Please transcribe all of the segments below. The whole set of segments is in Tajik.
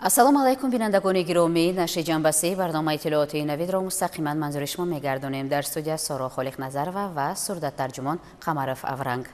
Ассалому алайкум, бинандагони гиромӣ. Нашри ҷанбаси барномаи иттилоотии навидро мустақиман манзури шумо мегардонем. Дар студия Соро Холиқназарова ва сурдаттарҷумон Қамаров Авранг.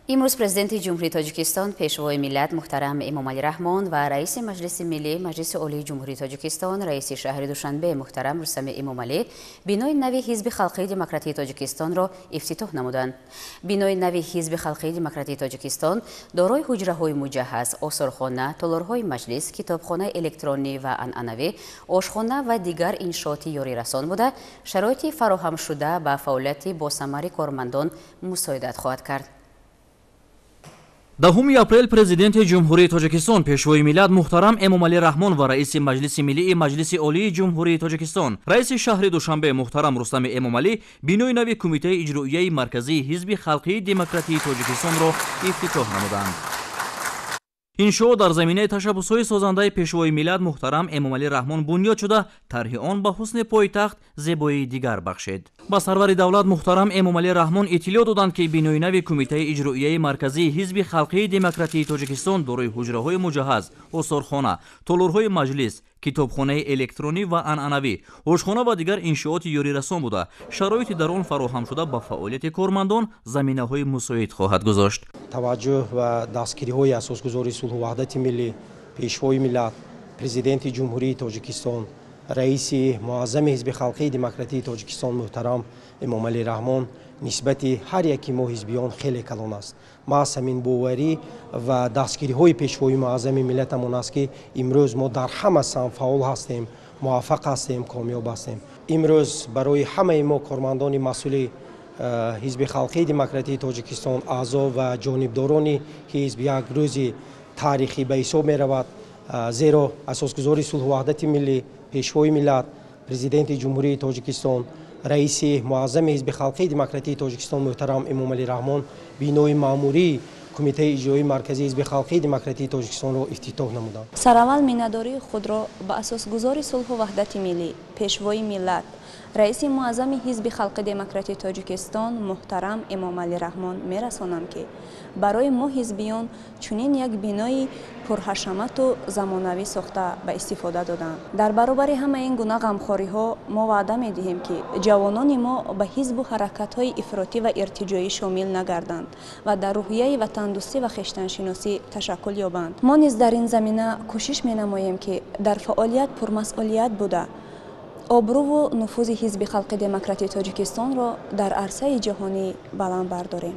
Имрӯз Президенти Ҷумҳурии Тоҷикистон, Пешвои миллат муҳтарам Эмомалӣ Раҳмон ва Раиси Маҷлиси Миллӣ Маҷлиси Олии Ҷумҳурии Тоҷикистон, Раиси шаҳри Душанбе муҳтарам Рустами Эмомалӣ бинои нави Ҳизби Халқии Демократии Тоҷикистонро ифтитоҳ намуданд. Бинои нави Ҳизби Халқии Демократии Тоҷикистон дорои ҳуҷраҳои муҷаҳҳаз, осорхона, толорҳои маҷлис, китобхонаи электронӣ ва анъанавӣ, ошхона ва дигар иншооти ёрирасон буда, шароити фароҳамшуда ба фаъолияти босамари кормандон мусоидат хоҳад кард. 10 апрел Президенти Ҷумҳурии Тоҷикистон, Пешвои миллат муҳтарам Эмомалӣ Раҳмон ва Раиси Маҷлиси Миллии Маҷлиси Олии Ҷумҳурии Тоҷикистон, Раиси шаҳри Душанбе муҳтарам Рустами Эмомалӣ бинои нави Кумитаи иҷроияи марказии Ҳизби Халқии Демократии Тоҷикистонро ифтитоҳ намуданд. Иншоот дар заминаи ташаббусҳои созандаи Пешвои миллат муҳтарам Эмомалӣ Раҳмон бунёд шуда, тарҳи он ба ҳусни пойтахт зебоии дигар бахшид. Ба сарвари давлат муҳтарам Эмомалӣ Раҳмон иттилоъ доданд, ки бинои нави Кумитаи иҷроияи марказии Ҳизби Халқии Демократии Тоҷикистон дорои ҳуҷраҳои муҷаҳҳаз, осорхона, толорҳои маҷлис, китобхонаи электронӣ ва анъанавӣ, ошхона ва дигар иншооти ёрирасон буда, шароити дар он фароҳамшуда ба фаъолияти кормандон заминаҳои мусоид хоҳад гузошт. Таваҷҷӯҳ ва дастгириҳои асосгузори сулҳу ваҳдати миллӣ, Пешвои миллат, Президенти Ҷумҳурии Тоҷикистон, Раиси Муаззами Ҳизби Халқии Демократии Тоҷикистон муҳтарам Эмомалӣ Раҳмон нисбати ҳар яки мо ҳизбиён хеле калон аст. Маҳз ҳамин боварӣ ва дастгириҳои Пешвои Муаззами миллатамон аст, ки имрӯз мо дар ҳама самт фаъол ҳастем, муваффақ ҳастем, комёб ҳастем. Имрӯз барои ҳамаи мо кормандони масъули Ҳизби Халқии Демократии Тоҷикистон, аъзо ва ҷонибдорони ҳизб як рӯзи таърихӣ ба ҳисоб меравад, зеро асосгузори сулҳу ваҳдати миллӣ, Пешвои миллат, Президенти Ҷумҳурии Тоҷикистон, Раиси Муаззами Ҳизби Халқии Демократии Тоҷикистон муҳтарам Эмомалӣ Раҳмон бинои маъмурии Кумитаи иҷроии марказии Ҳизби Халқии Демократии Тоҷикистонро ифтитоҳ намуданд. Сараввал миннатдории худро ба асосгузори сулҳу ваҳдати миллӣ, Пешвои миллат, Раиси Муаззами Ҳизби Халқи Демократии Тоҷикистон муҳтарам Эмомалӣ Раҳмон мерасонам, ки барои мо ҳизбиён чунин як бинои пурҳашамату замонавӣ сохта ба истифода доданд. Дар баробари ҳамаи ин гуна ғамхориҳо мо ваъда медиҳем, ки ҷавонони мо ба ҳизбу ҳаракатҳои ифротӣ ва иртиҷоӣ шомил нагарданд ва дар рӯҳияи ватандӯстӣ ва хештаншиносӣ ташаккул ёбанд. Мо низ дар ин замина кӯшиш менамоем, ки дар фаъолият пурмасъулият буда, обрӯву нуфузи Ҳизби Халқи Демократии Тоҷикистонро дар арсаи ҷаҳонӣ баланд бардорем.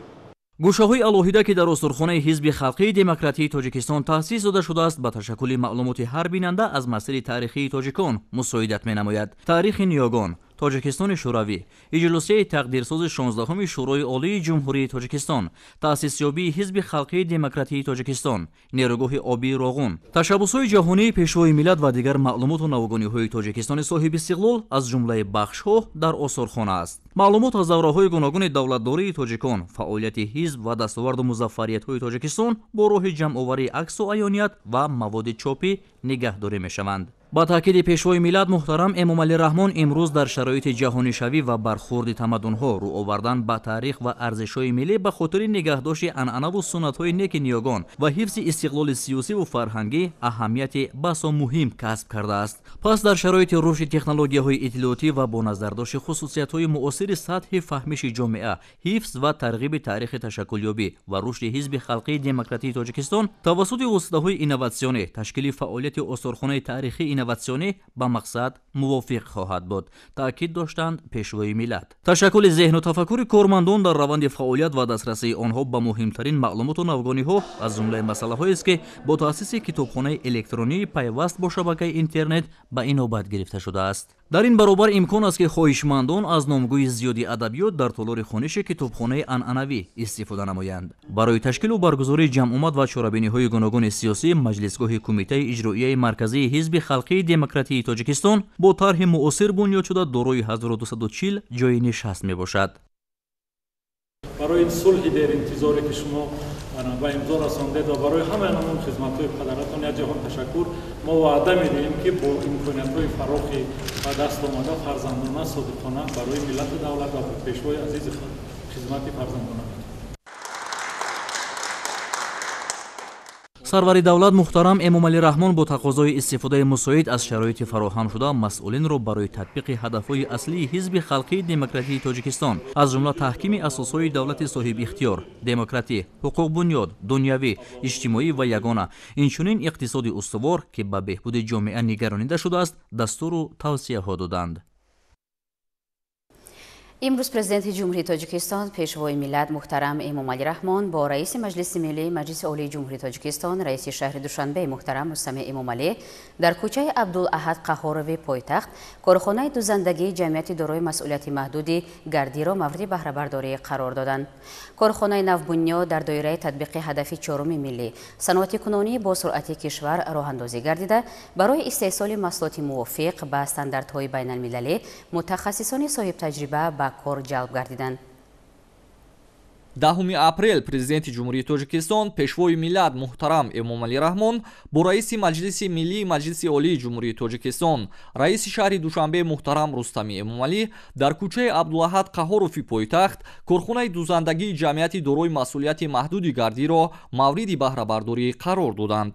Гӯшаҳои алоҳида, ки дар осорхонаи Ҳизби Халқии Демократии Тоҷикистон таъсис дода шудааст, ба ташаккули маълумоти ҳар бинанда аз масири таърихии тоҷикон мусоидат менамояд. Таърихи ниёгон, Тоҷикистони Шӯравӣ, иҷлосияи тақдирсози 16-уми Шӯрои Олии Ҷумҳурии Тоҷикистон, таъсисёбии Ҳизби Халқии Демократии Тоҷикистон, нерӯгоҳи обии Роғун, ташаббусҳои ҷаҳонии Пешвои миллат ва дигар маълумоту навгониҳои Тоҷикистони соҳибистиқлол аз ҷумлаи бахшҳо дар осорхона аст. Маълумот аз давраҳои гуногуни давлатдории тоҷикон, фаъолияти ҳизб ва дастоварду музаффариятҳои Тоҷикистон бо роҳи ҷамъоварии аксу аёният ва маводи чопӣ нигаҳдорӣ мешаванд. Ба таъкиди Пешвои миллат муҳтарам Эмомалӣ Раҳмон, имрӯз дар шароити ҷаҳонишавӣ ва бархурди тамаддунҳо рӯ овардан ба таърих ва арзишҳои миллӣ ба хотири нигаҳдошти анъанаву суннатҳои неки ниёгон ва ҳифзи истиқлоли сиёсиву фарҳангӣ аҳамияти басо муҳим касб кардааст. Пас дар шароити рушди технологияҳои иттилоотӣ ва бо назардошти хусусиятҳои муосири сатҳи фаҳмиши ҷомеа, ҳифз ва тарғиби таърихи ташаккулёбӣ ва рушди Ҳизби Халқии Демократии Тоҷикистон тавассути воситаҳои инноватсионӣ ташкили фаъолияти осорхонаи таърихии инноватсионӣ ба мақсад мувофиқ хоҳад буд, таъкид доштанд Пешвои миллат. Ташаккули зеҳну тафаккури кормандон дар раванди фаъолият ва дастрасии онҳо ба муҳимтарин маълумоту навгониҳо аз ҷумлаи масъалаҳоест, ки бо таъсиси китобхонаи электронии пайваст бо шабакаи интернет ба инобат гирифта шудааст. Дар ин баробар имкон аст, ки хоҳишмандон аз номгӯи зиёди адабиёт дар толори хониши китобхонаи анъанавӣ истифода намоянд. Барои ташкилу баргузории ҷамъомад ва чорабиниҳои гуногуни сиёсӣ маҷлисгоҳи Кумитаи иҷроияи марказии Ҳизби Халқии Демократии Тоҷикистон бо тарҳи муосир бунёд шуда дорои 1240 ҷойи нишаст мебошад. Барои ин сулҳи деринтизоре, ки шумо ба имзо расондед ва барои ҳамаи он хизматҳои падаратон як ҷаҳон ташаккур. Мо ваъда медиҳем, ки бо имкониятҳои фарохи ба даст омада фарзандона, содиқона барои миллату давлат ва пешвои азизи худ хизмати фарзандона. Сарвари давлат муҳтарам Эмомалӣ Раҳмон бо тақозои истифодаи мусоид аз шароити фароҳамшуда масъулинро барои татбиқи ҳадафҳои аслии Ҳизби халқии демократии Тоҷикистон, аз ҷумла таҳкими асосҳои давлати соҳибихтиёр, демократӣ, ҳуқуқбунёд, дунявӣ, иҷтимоӣ ва ягона, инчунин иқтисоди устувор, ки ба беҳбуди ҷомеа нигаронида шудааст, дастуру тавсияҳо доданд. Имрӯз Президенти Ҷумҳурии Тоҷикистон, Пешвои миллат муҳтарам Эмомалӣ Раҳмон бо раиси Маҷлиси Миллӣ Маҷлиси Олии Ҷумҳурии Тоҷикистон, раиси шаҳри Душанбе муҳтарам Рустами Эмомалӣ дар кӯчаи Абдулаҳад Қаҳҳорови пойтахт корхонаи дузандагии ҷамъияти дорои масъулияти маҳдуди Гардиро мавриди баҳрабардорӣ қарор доданд. Корхонаи навбунёд дар доираи татбиқи ҳадафи чоруми миллӣ саноатикунонӣ бо суръати кишвар роҳандозӣ гардида, барои истеҳсоли маҳсулоти мувофиқ ба стандартҳои байналмилалӣ мутахассисони соҳибтаҷриба ба кор ҷалб гардиданд. 10 апрел Президенти Ҷумҳурии Тоҷикистон, Пешвои миллат муҳтарам Эмомалӣ Раҳмон бо раиси Маҷлиси Миллии Маҷлиси Олии Ҷумҳурии Тоҷикистон, раиси шаҳри Душанбе муҳтарам Рустами Эмомалӣ дар кӯчаи Абдулаҳад Қаҳҳорови пойтахт корхонаи дузандагии ҷамъияти дорои масъулияти маҳдуди Гардиро мавриди баҳрабардорӣ қарор доданд.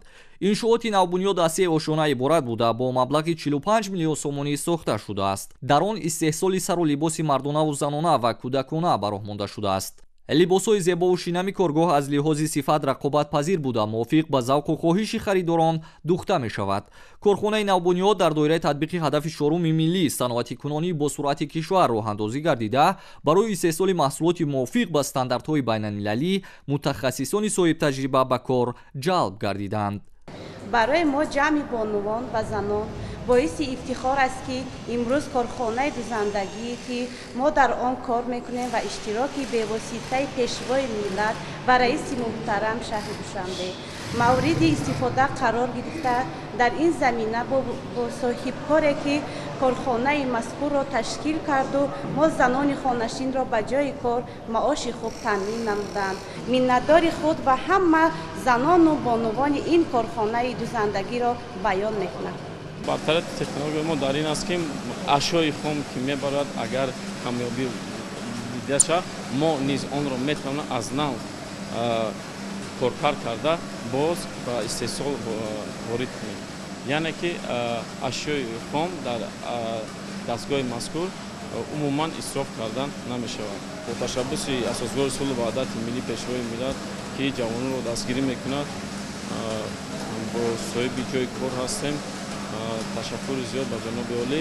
Иншооти навбунёд аз се ошёна иборат буда, бо маблағи 45 миллион сомонӣ сохта шудааст. Дар он истеҳсоли сару либоси мардонаву занона ва кӯдакона ба роҳ монда шудааст. Либосҳои зебову шинами коргоҳ аз лиҳози сифат рақобатпазир буда, мувофиқ ба завқу хоҳиши харидорон духта мешавад. Корхонаи навбунёд дар доираи татбиқи ҳадафи чоруми миллӣ саноатикунонӣ бо суръати кишвар роҳандозӣ гардида, барои истеҳсоли маҳсулоти мувофиқ ба стандартҳои байналмилалӣ мутахассисони соҳибтаҷриба ба кор ҷалб гардиданд. Барои мо ҷамъи бонувон ва занон боиси ифтихор аст, ки имрӯз корхонаи дузандагӣ, ки мо дар он кор мекунем ва иштироки бевоситаи Пешвои миллат ва раиси муҳтарам шаҳри Душанбе мавриди истифода қарор гирифта, дар ин замина бо соҳибкоре, ки корхонаи мазкурро ташкил карду мо занони хонашинро ба ҷои кор, маоши хуб таъмин намуданд, миннатдори худ ва ҳама занону бонувони ин корхонаи дузандагиро баён мекунам. Бартарияти технологияи мо дар ин аст, ки ашёи хом, ки мебарад, агар камёбӣ дида шавад, мо низ онро метавонем аз нав коркард карда, боз ба истеҳсол ворид кунем. Яъне ки ашёи хом дар дастгоҳи мазкур умуман исроф кардан намешавад. Бо ташаббуси Асосгузори сулҳу ваҳдати миллӣ, Пешвои миллат, ки ҷавононро дастгирӣ мекунад, бо соҳиби ҷои кор ҳастем. Ташаккури зиёд ба ҷаноби олӣ,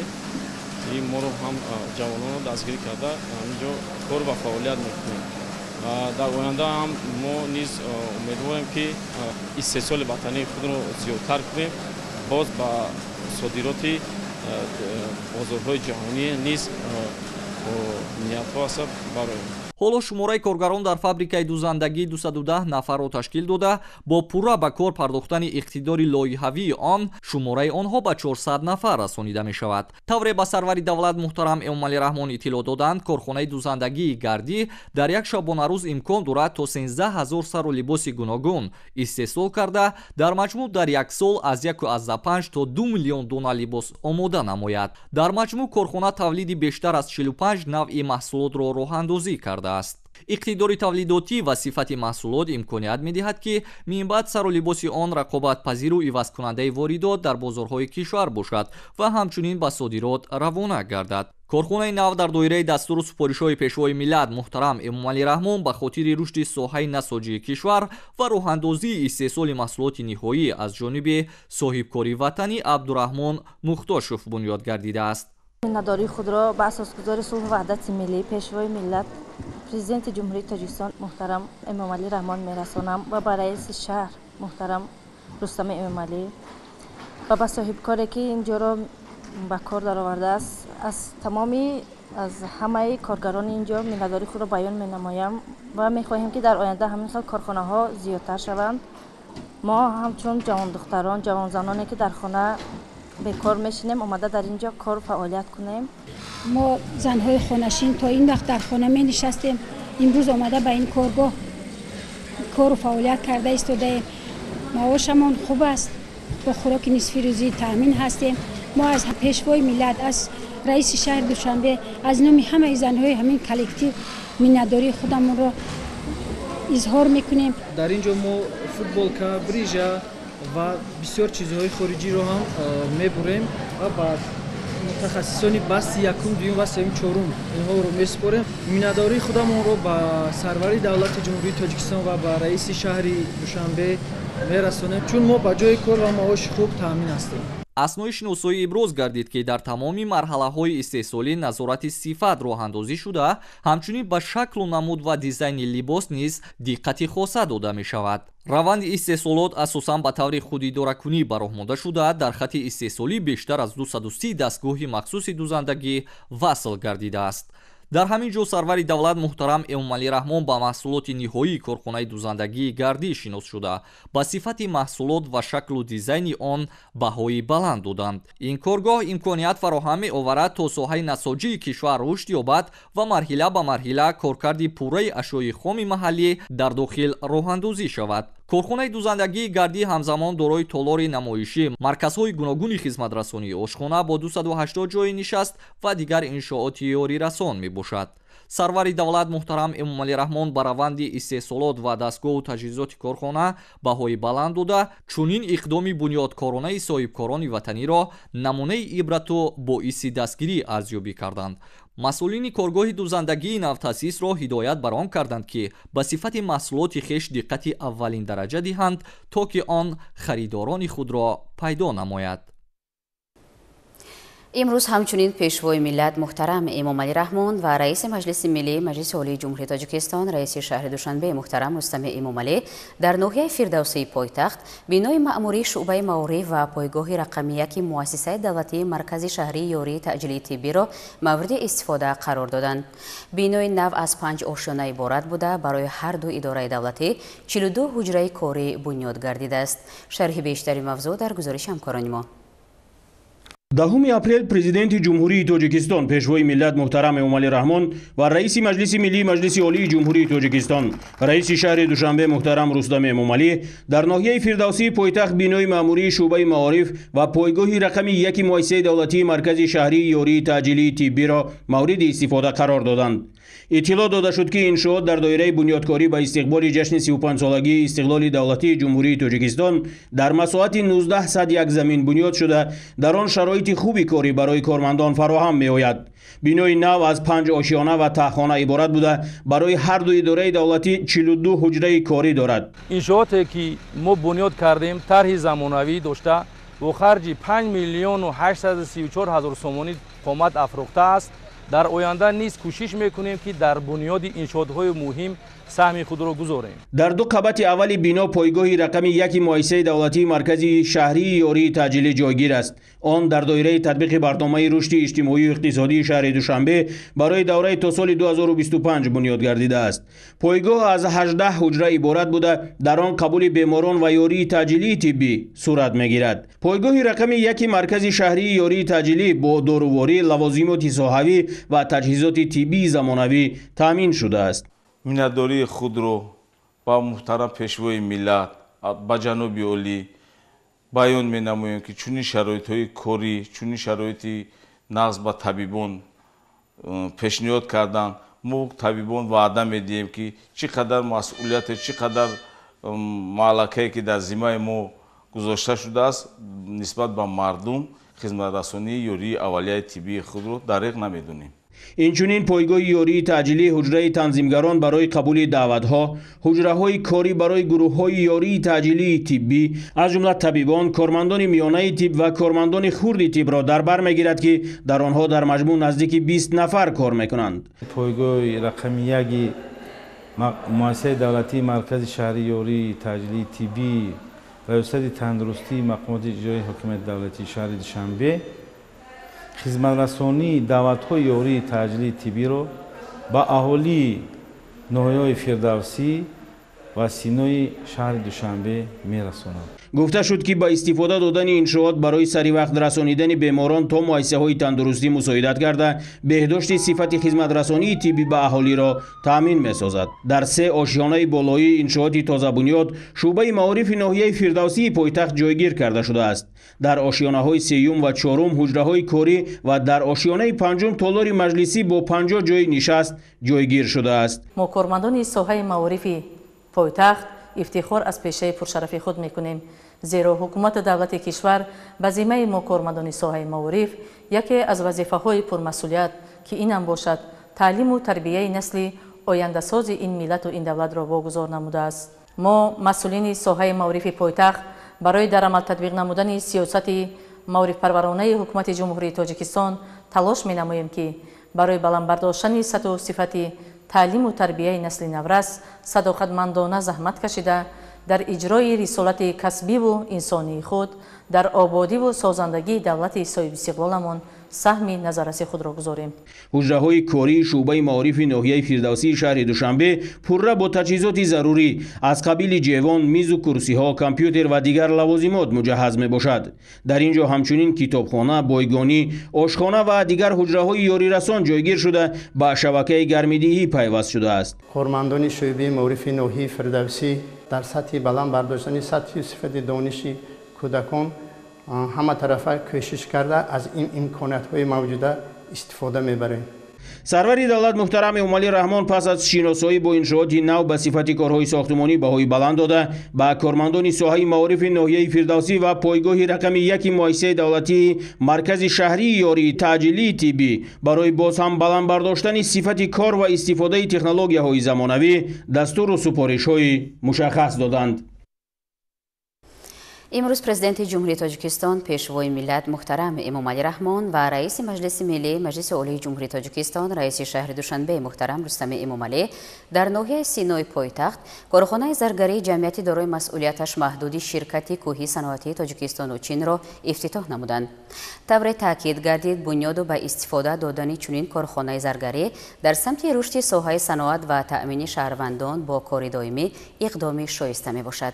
ки моро ҳам ҷавононро дастгирӣ карда, ҳаминҷо кор ва фаъолият мекунем. Дар оянда ҳам мо низ умедворем, ки истеҳсоли ватании худро зиёдтар кунем, боз ба содироти бозорҳои ҷаҳонӣ низ ниятҳо аст бароем. Ҳоло шумораи коргарон дар фабрикаи дузандагӣ 210 нафарро ташкил дода, бо пурра ба кор пардохтани иқтидори лоиҳавии он шумораи онҳо ба 400 нафар расонида мешавад. Тавре ба сарвари давлат муҳтарам Эмомалӣ Раҳмон иттилоъ доданд, корхонаи дузандагии Гардӣ дар як шабонарӯз имкон дорад то 13 ҳазор сару либоси гуногун истеҳсол карда, дар маҷмӯъ дар як сол аз 1,5 то 2 миллион дона либос омода намояд. Дар маҷмӯъ корхона тавлиди бештар аз 45 навъи маҳсулотро роҳандозӣ кардааст. Иқтидори тавлидотӣ ва сифати маҳсулот имконият медиҳад, ки минбаъд сару либоси он рақобатпазиру ивазкунандаи воридот дар бозорҳои кишвар бошад ва ҳамчунин ба содирот равона гардад. Корхонаи нав дар доираи дастуру супоришҳои Пешвои миллат муҳтарам Эмомалӣ Раҳмон ба хотири рушди соҳаи насоҷии кишвар ва роҳандозии истеҳсоли маҳсулоти ниҳоӣ аз ҷониби соҳибкори ватанӣ Абдураҳмон Мухтошев бунёд гардидааст. Миннатдории худро ба Асосгузори сулҳу ваҳдати миллӣ, Пешвои миллат, Президенти Ҷумҳурии Тоҷикистон муҳтарам Эмомалӣ Раҳмон мерасонам ва ба раиси шаҳр муҳтарам Рустами Эмомалӣ ва ба соҳибкоре, ки ин ҷоро ба кор даровардааст, аз тамоми аз ҳамаи коргарони ин ҷо миннатдории худро баён менамоям ва мехоҳем, ки дар оянда ҳамин хел корхонаҳо зиёдтар шаванд. Мо ҳамчун ҷавондухтарон, ҷавонзаноне, ки дар хона бекор мешинем, омада дар ин ҷо кор фаъолият кунем. Мо занҳои хонашин то ин вақт дар хона менишастем, имрӯз омада ба ин коргоҳ кору фаъолият карда истодаем. Маошамон хуб аст, бо хӯроки нисфирӯзӣ таъмин ҳастем. Мо аз Пешвои миллат, аз раиси шаҳри Душанбе, аз номи ҳамаи занҳои ҳамин коллектив миннатдории худамонро Изҳор мекунем. Дар ин ҷо мо футболка, брижа ва бисёр чизҳои хориҷиро ҳам мебурем ва ба мутахассисони басти якум, дуюм ва сеюм, чорум инҳоро месупорем. Миннатдории худамонро ба сарвари давлати Ҷумҳурии Тоҷикистон ва ба раиси шаҳри Душанбе мерасонем, чун мо ба ҷои кор ва маоши хуб таъмин ҳастем. Аснои шиносоӣ иброз гардид, ки дар тамоми марҳалаҳои истеҳсолӣ назорати сифат роҳандозӣ шуда, ҳамчунин ба шаклу намуд ва дизайни либос низ диққати хоса дода мешавад. Раванди истеҳсолот асосан ба таври худидоракунӣ ба роҳ монда шуда, дар хати истеҳсолӣ бештар аз 230 дастгоҳи махсуси дузандагӣ васл гардидааст. Дар ҳамин ҷо сарвари давлат муҳтарам Эмомалӣ Раҳмон ба маҳсулоти ниҳоии корхонаи дузандагии гардӣ шинос шуда, ба сифати маҳсулот ва шаклу дизайни он баҳои баланд доданд. Ин коргоҳ имконият фароҳам меоварад, то соҳаи насоҷии кишвар рушд ёбад ва марҳила ба марҳила коркарди пурраи ашёи хоми маҳаллӣ дар дохил роҳандозӣ шавад. Корхонаи дузандагии гардӣ ҳамзамон дорои толори намоишӣ, марказҳои гуногуни хизматрасонӣ, ошхона бо 280 ҷойи нишаст ва дигар иншооти ёрирасон мебошад. Сарвари давлат муҳтарам Эмомалӣ Раҳмон ба раванди истеҳсолот ва дастгоҳу таҷҳизоти корхона баҳои баланд дода, чунин иқдоми бунёдкоронаи соҳибкорони ватаниро намунаи ибрату боиси дастгирӣ арзёбӣ карданд. Масъулини коргоҳи дузандагии навтаъсисро ҳидоят бар он карданд, ки ба сифати маҳсулоти хеш диққати аввалин дараҷа диҳанд, то ки он харидорони худро пайдо намояд. Имрӯз ҳамчунин Пешвои миллат муҳтарам Эмомалӣ Раҳмон ва раиси Маҷлиси миллии Маҷлиси Олии Ҷумҳурии Тоҷикистон, раиси шаҳри Душанбе муҳтарам Рустами Эмомалӣ дар ноҳияи Фирдавсии пойтахт бинои маъмурии шӯъбаи маориф ва пойгоҳи рақами яки муассисаи давлатии маркази шаҳрии ёрии таъҷилии тиббиро мавриди истифода қарор доданд. Бинои нав аз 5 ошёна иборат буда, барои ҳар ду идораи давлатӣ 42 ҳуҷраи корӣ бунёд гардидааст. Шарҳи бештари мавзӯъ дар гузориши ҳамкорони мо. 10 апрел Президенти Ҷумҳурии Тоҷикистон, Пешвои миллат муҳтарам Эмомалӣ Раҳмон ва раиси Маҷлиси миллии Маҷлиси Олии Ҷумҳурии Тоҷикистон, раиси шаҳри Душанбе муҳтарам Рустам Эмомалӣ дар ноҳияи Фирдавсии пойтахт бинои маъмурии шӯъбаи маориф ва пойгоҳи рақами яки муассисаи давлатии маркази шаҳрии ёрии таъҷилии тиббиро мавриди истифода қарор доданд. Иттилоъ дода шуд, ки иншоот дар доираи бунёдкорӣ ба истиқболи ҷашни 35-солагии истиқлоли давлатии Ҷумҳурии Тоҷикистон дар масоҳати 1901 замин бунёд шуда, дар он шароити хуби корӣ барои кормандон фароҳам меояд. Бинои нав аз 5 ошёна ва таҳхона иборат буда, барои ҳар ду идораи давлатӣ 42 ҳуҷраи корӣ дорад. Иншооте ки мо бунёд кардем, тарҳи замонавӣ дошта, бо харҷи 5 834 000 сомонӣ қомат афрӯхтааст. Дар оянда низ кӯшиш мекунем, ки дар бунёди иншоотҳои муҳим саҳми худро гузорем. Дар ду қабати аввали бино пойгоҳи рақами яки муассисаи давлатии маркази шаҳрии ёрии таъҷилӣ ҷойгир аст. Он дар доираи татбиқи барномаи рушди иҷтимоию иқтисодии шаҳри Душанбе барои давраи то соли 2025 бунёд гардидааст. Пойгоҳ аз 18 ҳуҷра иборат буда, дар он қабули беморон ва ёрии таъҷилии тиббӣ сурат мегирад. Пойгоҳи рақами яки маркази шаҳрии ёрии таъҷилӣ бо доруворӣ, лавозимоти соҳавӣ ва таҷҳизоти тиббии замонавӣ таъмин шудааст. Миннатдории худро ба муҳтарам Пешвои миллат, ба ҷаноби олӣ баён менамоем, ки чунин шароитҳои корӣ, чунин шароити нағз ба табибон пешниҳод карданд. Мо табибон ваъда медиҳем, ки чӣ қадар масъулияте, чӣ қадар маълакае ки дар зиммаи мо гузошта шудааст, нисбат ба мардум хизматрасонии ёрии аввалияи тиббии худро дариқ намедонем. Инчунин пойгоҳи ёрии таъҷилӣ ҳуҷраи танзимгарон барои қабули даъватҳо, ҳуҷраҳои корӣ барои гурӯҳҳои ёрии таъҷилии тиббӣ, аз ҷумла табибон, кормандони миёнаи тиб ва кормандони хурди тибро дар бар мегирад, ки дар онҳо дар маҷмӯъ наздики 20 нафар кор мекунанд. Пойгоҳи рақами яки муассисаи давлатии маркази шаҳрии ёрии таъҷилии тиббӣ раёсати тандурустии мақомоти иҷроии ҳокимияти давлатии шаҳри Душанбе хизматрасонии даъватҳои ёрии таъҷилии тиббиро ба аҳолии ноҳияҳои Фирдавсӣ ва Синои шаҳри Душанбе мерасонад. Гуфта шуд, ки ба истифода додани иншоот барои саривақт расонидани беморон то муассисаҳои тандурустӣ мусоидат карда, беҳдошти сифати хизматрасонии тиббӣ ба аҳолиро таъмин месозад. Дар 3 ошёнаи болоии иншооти тозабунёд шӯъбаи маорифи ноҳияи Фирдавсии пойтахт ҷойгир карда шудааст. Дар ошёнаҳои 3 ва 4 ҳуҷраҳои корӣ ва дар ошёнаи 5 толори маҷлисӣ бо 50 ҷойи нишаст ҷойгир шудааст. Мо кормандони соҳаи маорифи Пойтахт ифтихор аз пешаи пуршарафи худ мекунем, зеро ҳукумату давлати кишвар ба зиммаи мо кормандони соҳаи маориф яке аз вазифаҳои пурмасъулият, ки инам бошад таълиму тарбияи насли ояндасози ин миллату ин давлатро вогузор намудааст. Мо масъулини соҳаи маорифи пойтахт барои дар амал татбиқ намудани сиёсати маорифпарваронаи ҳукумати Ҷумҳурии Тоҷикистон талош менамоем, ки барои баланд бардоштани сатҳу сифати таълиму тарбияи насли наврас садоқатмандона заҳмат кашида, дар иҷрои рисолати касбиву инсонии худ дар ободиву созандагии давлати соҳибистиқлоламон саҳми назарраси худро гузорем. Ҳуҷраҳои кории шӯъбаи маорифи ноҳияи Фирдавсии шаҳри Душанбе пурра бо таҷҳизоти зарурӣ аз қабили ҷевон, мизу курсиҳо, компютер ва дигар лавозимот муҷаҳҳаз мебошад. Дар ин ҷо ҳамчунин китобхона, бойгонӣ, ошхона ва дигар ҳуҷраҳои ёрирасон ҷойгир шуда ба шабакаи гармидиҳӣ пайваст шудааст. Кормандони шӯъбаи маорифи ноҳияи Фирдавсӣ дар сатҳи баланд бардоштани сатҳи сифати дониши кӯдакон ҳаматарафа кӯшиш карда аз ин имкониятҳои мавҷуда истифода мебарем. Сарвари давлат муҳтарам Эмомалӣ Раҳмон пас аз шиносоӣ бо иншооти нав ба сифати корҳои сохтумонӣ баҳои баланд дода, ба кормандони соҳаи маорифи ноҳияи Фирдавсӣ ва пойгоҳи рақами 1 муассисаи давлатии маркази шаҳрии ёрии таъҷилии тиббӣ барои боз ҳам баланд бардоштани сифати кор ва истифодаи технологияҳои замонавӣ дастуру супоришҳои мушаххас доданд. Имрӯз Президенти Ҷумҳурии Тоҷикистон, Пешвои миллат муҳтарам Эмомалӣ Раҳмон ва Раиси Маҷлиси Миллӣ Маҷлиси Олии Ҷумҳурии Тоҷикистон, Раиси шаҳри Душанбе муҳтарам Рустами Эмомалӣ дар ноҳияи Синои пойтахт корхонаи заргарии ҷамъияти дорои масъулияташ маҳдуди ширкати кӯҳии саноатии Тоҷикистону Чинро ифтитоҳ намуданд. Тавре таъкид гардид, бунёду ба истифода додани чунин корхонаи заргарӣ дар самти рушди соҳаи саноат ва таъмини шаҳрвандон бо кори доимӣ иқдоми шоиста мебошад.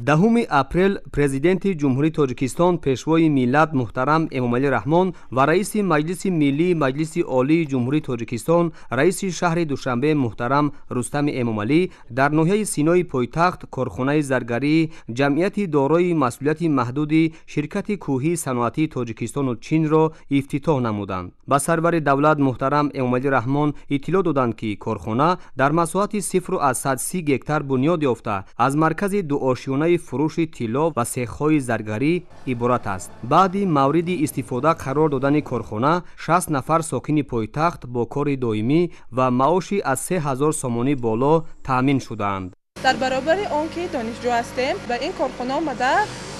10 апрел Президенти Ҷумҳурии Тоҷикистон, Пешвои миллат муҳтарам Эмомалӣ Раҳмон ва Раиси Маҷлиси Миллии Маҷлиси Олии Ҷумҳурии Тоҷикистон, Раиси шаҳри Душанбе муҳтарам Рустами Эмомалӣ дар ноҳияи Синои пойтахт корхонаи заргарии ҷамъияти дорои масъулияти маҳдуди ширкати кӯҳии саноатии Тоҷикистону Чинро ифтитоҳ намуданд. Ба сарвари давлат муҳтарам Эмомалӣ Раҳмон иттилоъ доданд, ки корхона дар масоҳати 0,30 гектар бунёд ёфта, аз маркази дуошёнаи фурӯши тилло ва сехҳои заргарӣ иборат аст. Баъди мавриди истифода қарор додани корхона 60 нафар сокини пойтахт бо кори доимӣ ва маоши аз 3000 сомонӣ боло таъмин шудаанд. Дар баробари он ки донишҷӯ ҳастем, ба ин корхона омада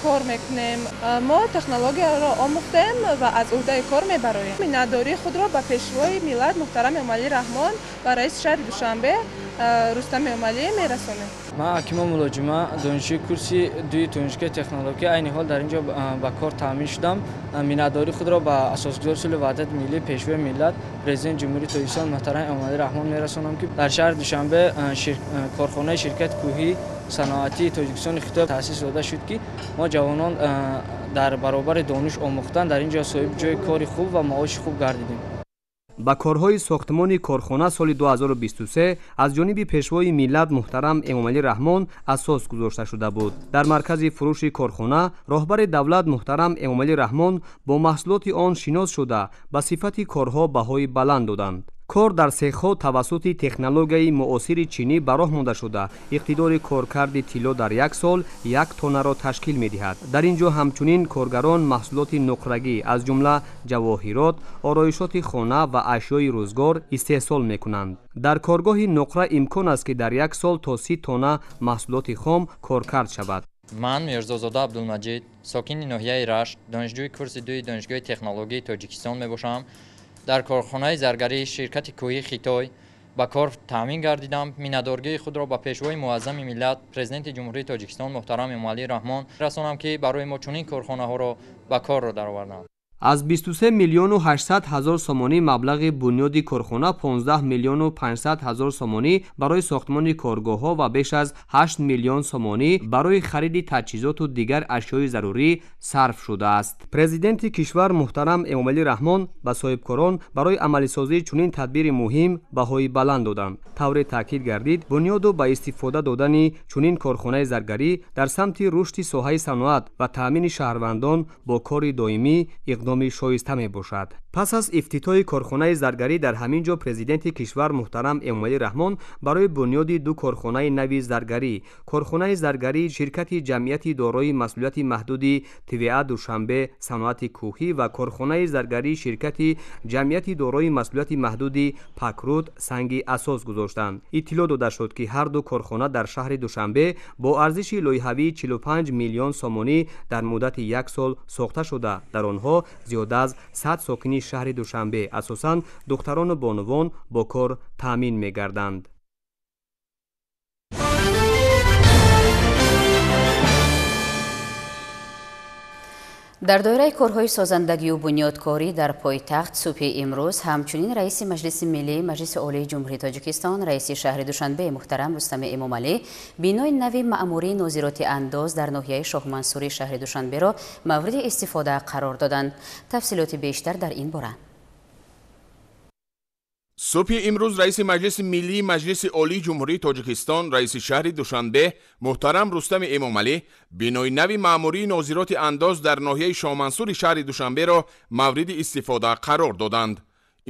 кор мекунем. Мо технологияро омӯхтем ва аз уҳдаи кор мебароем. Миннатдории худро ба Пешвои миллат муҳтарам Эмомалӣ Раҳмон ва раиси шаҳри Душанбе Рустами Эмомалӣ мерасонем. Ман Акимо Мулоҷима, донишҷӯи курси 2 донишгоҳи технология, айни ҳол дар ин ҷо ба кор таъмин шудам. Миннатдории худро ба асосгузори сулҳу ваҳдати миллӣ, Пешвои миллат, Президенти Ҷумҳурии Тоҷикистон муҳтарам Эмомалӣ Раҳмон мерасонам, ки дар шаҳри Душанбе корхонаи ширкати кӯҳии саноатии Тоҷикистони Хитой таъсис дода шуд, ки мо ҷавонон дар баробари дониш омӯхтан дар ин ҷо соҳиби ҷои кори хуб ва маоши хуб гардидем. Ба корҳои сохтмони корхона соли 2023 аз ҷониби Пешвои миллат муҳтарам Эмомалӣ Раҳмон асос гузошта шуда буд. Дар маркази фурӯши корхона роҳбари давлат муҳтарам Эмомалӣ Раҳмон бо маҳсулоти он шинос шуда, ба сифати корҳо баҳои баланд доданд. Кор дар сехҳо тавассути технологияи муосири чинӣ ба роҳ монда шуда, иқтидори коркарди тилло дар як сол 1 тоннаро ташкил медиҳад. Дар ин ҷо ҳамчунин коргарон маҳсулоти нуқрагӣ аз ҷумла ҷавоҳирот, ороишоти хона ва ашёи рӯзгор истеҳсол мекунанд. Дар коргоҳи нуқра имкон аст, ки дар як сол то 30 тонна маҳсулоти хом коркард шавад. Ман Мирзозода Абдулмаҷид, сокини ноҳияи Рашт, донишҷӯи курси 2 донишгоҳи технологияи Тоҷикистон мебошам. Дар корхонаи заргарии ширкати кӯҳии Хитой ба кор таъмин гардидам. Миннатдории худро ба Пешвои муаззами миллат, Президенти Ҷумҳурии Тоҷикистон муҳтарам Эмомалӣ Раҳмон расонам, ки барои мо чунин корхонаҳоро ба корро дароварданд. Аз 23 миллиону 800 ҳазор сомонӣ маблағи бунёди корхона, 15 миллиону 500 ҳазор сомонӣ барои сохтмони коргоҳҳо ва беш аз 8 миллион сомонӣ барои хариди таҷҳизоту дигар ашёи зарурӣ сарф шудааст. Президенти кишвар муҳтарам Эмомалӣ Раҳмон ба соҳибкорон барои амалисозии чунин тадбири муҳим баҳои баланд доданд. Тавре таъкид гардид, бунёду ба истифода додани чунин корхонаи заргарӣ дар самти рушди соҳаи саноат ва таъмини шаҳрвандон бо кори доимӣ иқдоми шоиста мебошад. Пас аз ифтитоҳи корхонаи заргарӣ дар ҳамин ҷо президенти кишвар муҳтарам Эмомалӣ Раҳмон барои бунёди ду корхонаи нави заргарӣ, корхонаи заргарии ширкати ҷамъияти дорои масъулияти маҳдуди ТВА Душанбе саноати кӯҳӣ ва корхонаи заргарии ширкати ҷамъияти дорои масъулияти маҳдуди Пакруд санги асос гузоштанд. Иттилоъ дода шуд, ки ҳар ду корхона дар шаҳри Душанбе бо арзиши лоиҳавии 45 миллион сомонӣ дар муддати як сол сохта шуда, дар онҳо зиёда аз 100 сокини шаҳри Душанбе, асосан духтарону бонувон, бо кор таъмин мегарданд. Дар доираи корҳои созандагию бунёдкорӣ дар пойтахт субҳи имрӯз ҳамчунин раиси Маҷлиси Миллии Маҷлиси Олии Ҷумҳурии Тоҷикистон, раиси шаҳри Душанбе муҳтарам Рустами Эмомалӣ бинои нави маъмурии нозироти андоз дар ноҳияи Шоҳмансури шаҳри Душанберо мавриди истифода қарор доданд. Тафсилоти бештар дар ин бора. Субҳи имрӯз раиси Маҷлиси Миллии Маҷлиси Олии Ҷумҳурии Тоҷикистон, раиси шаҳри Душанбе муҳтарам Рустами Эмомалӣ бинои нави маъмурии нозироти андоз дар ноҳияи Шоҳмансури шаҳри Душанберо мавриди истифода қарор доданд.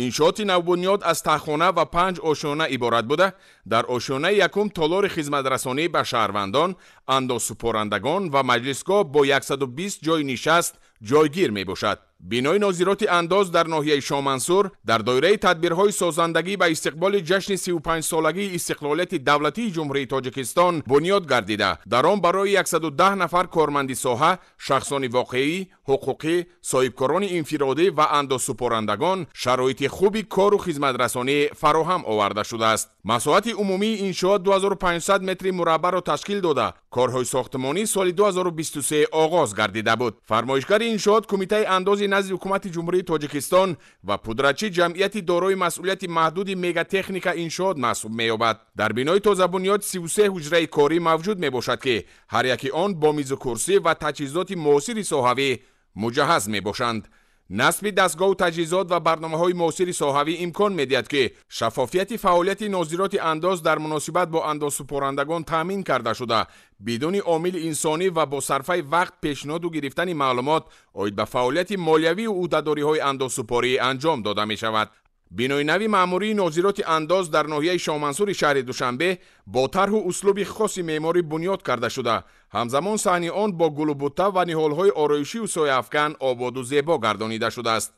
Иншооти навбунёд аз таҳхона ва 5 ошёна иборат буда, дар ошёнаи якум толори хизматрасонӣ ба шаҳрвандон, андозсупорандагон ва маҷлисгоҳ бо 120 ҷойи нишаст ҷойгир мебошад. Бинои нозироти андоз дар ноҳияи Шоҳмансур дар доираи тадбирҳои созандагӣ ба истиқболи ҷашни 35-солагии истиқлолияти давлатии Ҷумҳурии Тоҷикистон бунёд гардида, дар он барои 110 нафар корманди соҳа, шахсони воқеӣ, ҳуқуқӣ, соҳибкорони инфиродӣ ва андозсупорандагон шароити хуби кору хизматрасонӣ фароҳам оварда шудааст. Масоҳати умумии иншоот 2500 метри мураббаъро ташкил дода, корҳои сохтмонӣ соли 2023 оғоз гардида буд. Фармоишгари иншоот Кумитаи андози назди Ҳукумати Ҷумҳурии Тоҷикистон ва пудратчи ҷамъияти дорои масъулияти маҳдуди Мегатехника иншоот маҳсуб меёбад. Дар бинои тозабунёд 33 ҳуҷраи корӣ мавҷуд мебошад, ки ҳар яки он бо мизу курсӣ ва таҷҳизоти муосири соҳавӣ муҷаҳҳаз мебошанд. Насби дастгоҳу таҷҳизот ва барномаҳои муосири соҳавӣ имкон медиҳад, ки шаффофияти фаъолияти нозироти андоз дар муносибат бо андозсупорандагон таъмин карда шуда, бидуни омили инсонӣ ва бо сарфаи вақт пешниҳоду гирифтани маълумот оид ба фаъолияти молиявию ӯҳдадориҳои андозсупорӣ анҷом дода мешавад. Бинои нави маъмурии нозироти андоз дар ноҳияи Шоҳмансури шаҳри Душанбе бо тарҳу услуби хоси меъморӣ бунёд карда шуда, ҳамзамон саҳни он бо гулу бутта ва ниҳолҳои ороишию сояафкан ободу зебо гардонида шудааст.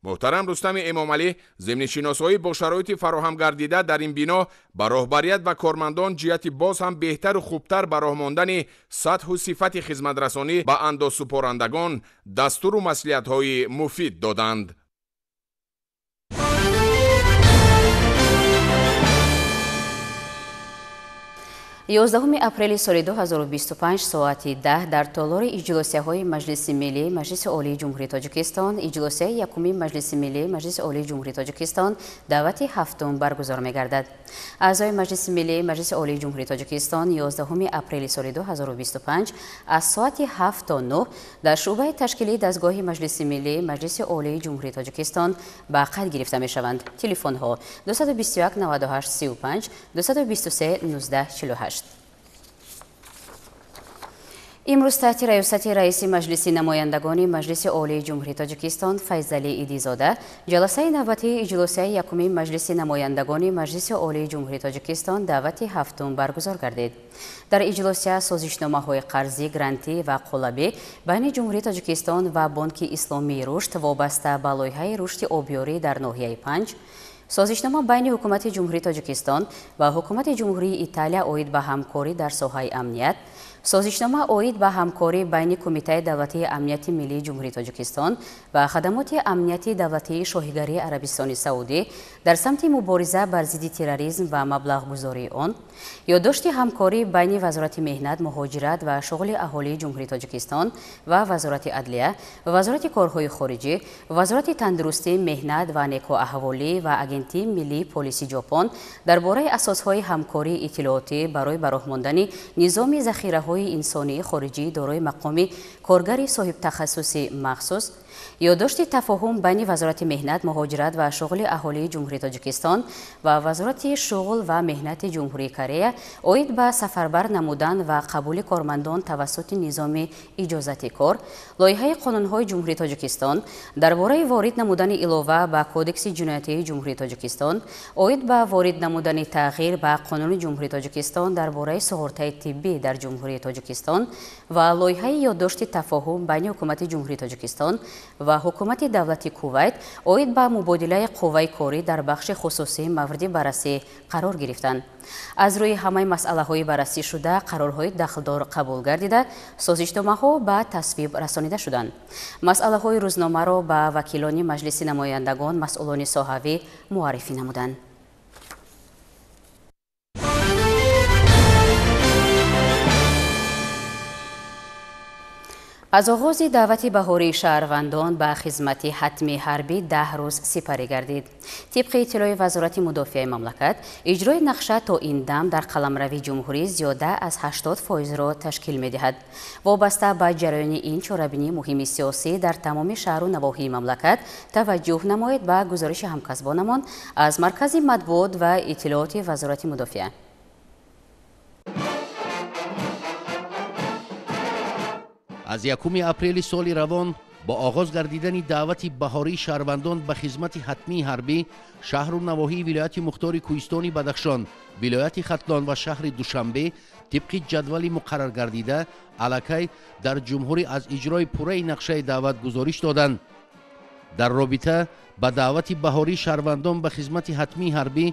Муҳтарам Рустами Эмомалӣ зимни шиносоӣ бо шароити фароҳам гардида дар ин бино ба роҳбарият ва кормандон ҷиҳати боз ҳам беҳтару хубтар ба роҳ мондани сатҳу сифати хизматрасонӣ ба андозсупорандагон дастуру маслиҳатҳои муфид доданд. 11 апрели соли 2025 соати 10 дар толори иҷлосияҳои Маҷлиси Миллии Маҷлиси Олии Ҷумҳурии Тоҷикистон иҷлосияи якуми Маҷлиси Миллии Маҷлиси Олии Ҷумҳурии Тоҷикистон даъвати ҳафтум баргузор мегардад. Аъзои Маҷлиси Миллии Маҷлиси Олии Ҷумҳурии Тоҷикистон 11 апрели соли 2025 аз соати 7 то 9 дар шӯъбаи ташкилии дастгоҳи Маҷлиси Миллии Маҷлиси Олии Ҷумҳурии Тоҷикистон ба қайд гирифта мешаванд. Телефонҳо 221 98 35 223 19 48. Имрӯз таҳти раёсати раиси Маҷлиси намояндагони Маҷлиси Олии Ҷумҳурии Тоҷикистон Файзалӣ Идизода ҷаласаи навбатии иҷлосияи якуми Маҷлиси намояндагони Маҷлиси Олии Ҷумҳурии Тоҷикистон даъвати ҳафтум баргузор гардид. Дар иҷлосия созишномаҳои қарзӣ, грантӣ ва қолабӣ байни Ҷумҳурии Тоҷикистон ва Бонки Исломии Рушд вобаста ба лоиҳаи рушди обёрӣ дар ноҳияи Панҷ, созишнома байни Ҳукумати Ҷумҳурии Тоҷикистон ва Ҳукумати Ҷумҳурии Италия оид ба ҳамкорӣ дар соҳаи амният, созишнома оид ба ҳамкорӣ байни Кумитаи давлатии амнияти миллии Ҷумҳурии Тоҷикистон ва хадамоти амнияти давлатии Шоҳигарии Арабистони Саудӣ дар самти мубориза бар зидди терроризм ва маблағгузории он, ёддошти ҳамкорӣ байни Вазорати меҳнат, муҳоҷират ва шуғли аҳолии Ҷумҳурии Тоҷикистон ва Вазорати адлия, Вазорати корҳои хориҷӣ, Вазорати тандурустӣ, меҳнат ва некӯаҳволӣ ва Агентии миллии полиси Ҷопон дар бораи асосҳои ҳамкории иттилоотӣ барои ба роҳ мондани низоми захираҳои инсонии хориҷӣ дорои мақоми коргари соҳибтахассуси махсус, Ёддошти тафоҳум байни Вазорати меҳнат, муҳоҷират ва шуғли аҳолии Ҷумҳурии Тоҷикистон ва Вазорати шуғл ва меҳнати Ҷумҳурии Корея оид ба сафарбар намудан ва қабули кормандон тавассути низоми иҷозати кор, лоиҳаи қонунҳои Ҷумҳурии Тоҷикистон дар бораи ворид намудани илова ба Кодекси ҷиноятии Ҷумҳурии Тоҷикистон оид ба ворид намудани тағйир ба Қонуни Ҷумҳурии Тоҷикистон дар бораи суғуртаи тиббӣ дар Ҷумҳурии Тоҷикистон ва лоиҳаи ёддошти тафоҳум байни Ҳукумати Ҷумҳурии Тоҷикистон ва Ҳукумати давлати Кувайт оид ба мубодилаи қувваи корӣ дар бахши хусусӣ мавриди баррасӣ қарор гирифтанд. Аз рӯи ҳамаи масъалаҳои баррасӣ шуда қарорҳои дахлдор қабул гардида, созишномаҳо ба тасвиб расонида шуданд. Масъалаҳои рӯзномаро ба вакилони Маҷлиси намояндагон масъулони соҳавӣ муаррифӣ намуданд. Аз оғози даъвати баҳории шаҳрвандон ба хизмати ҳатмии ҳарбӣ 10 рӯз сипарӣ гардид. Тибқи иттилои Вазорати мудофиаи мамлакат, иҷрои нақша то ин дам дар қаламрави ҷумҳурӣ зиёда аз 80%-ро ташкил медиҳад. Вобаста ба ҷараёни ин чорабинии муҳими сиёсӣ дар тамоми шаҳру навоҳии мамлакат таваҷҷӯҳ намоед ба гузориши ҳамкасбонамон аз Маркази матбуот ва иттилооти Вазорати мудофиа. Аз 1 апрели соли равон бо оғоз гардидани даъвати баҳории шаҳрвандон ба хизмати ҳатмии ҳарбӣ, шаҳру навоҳии вилояти мухтори Кӯҳистони Бадахшон, вилояти Хатлон ва шаҳри Душанбе тибқи ҷадвали муқаррар гардида аллакай дар ҷумҳурӣ аз иҷрои пурраи нақшаи даъват гузориш доданд. Дар робита ба даъвати баҳории шаҳрвандон ба хизмати ҳатмии ҳарбӣ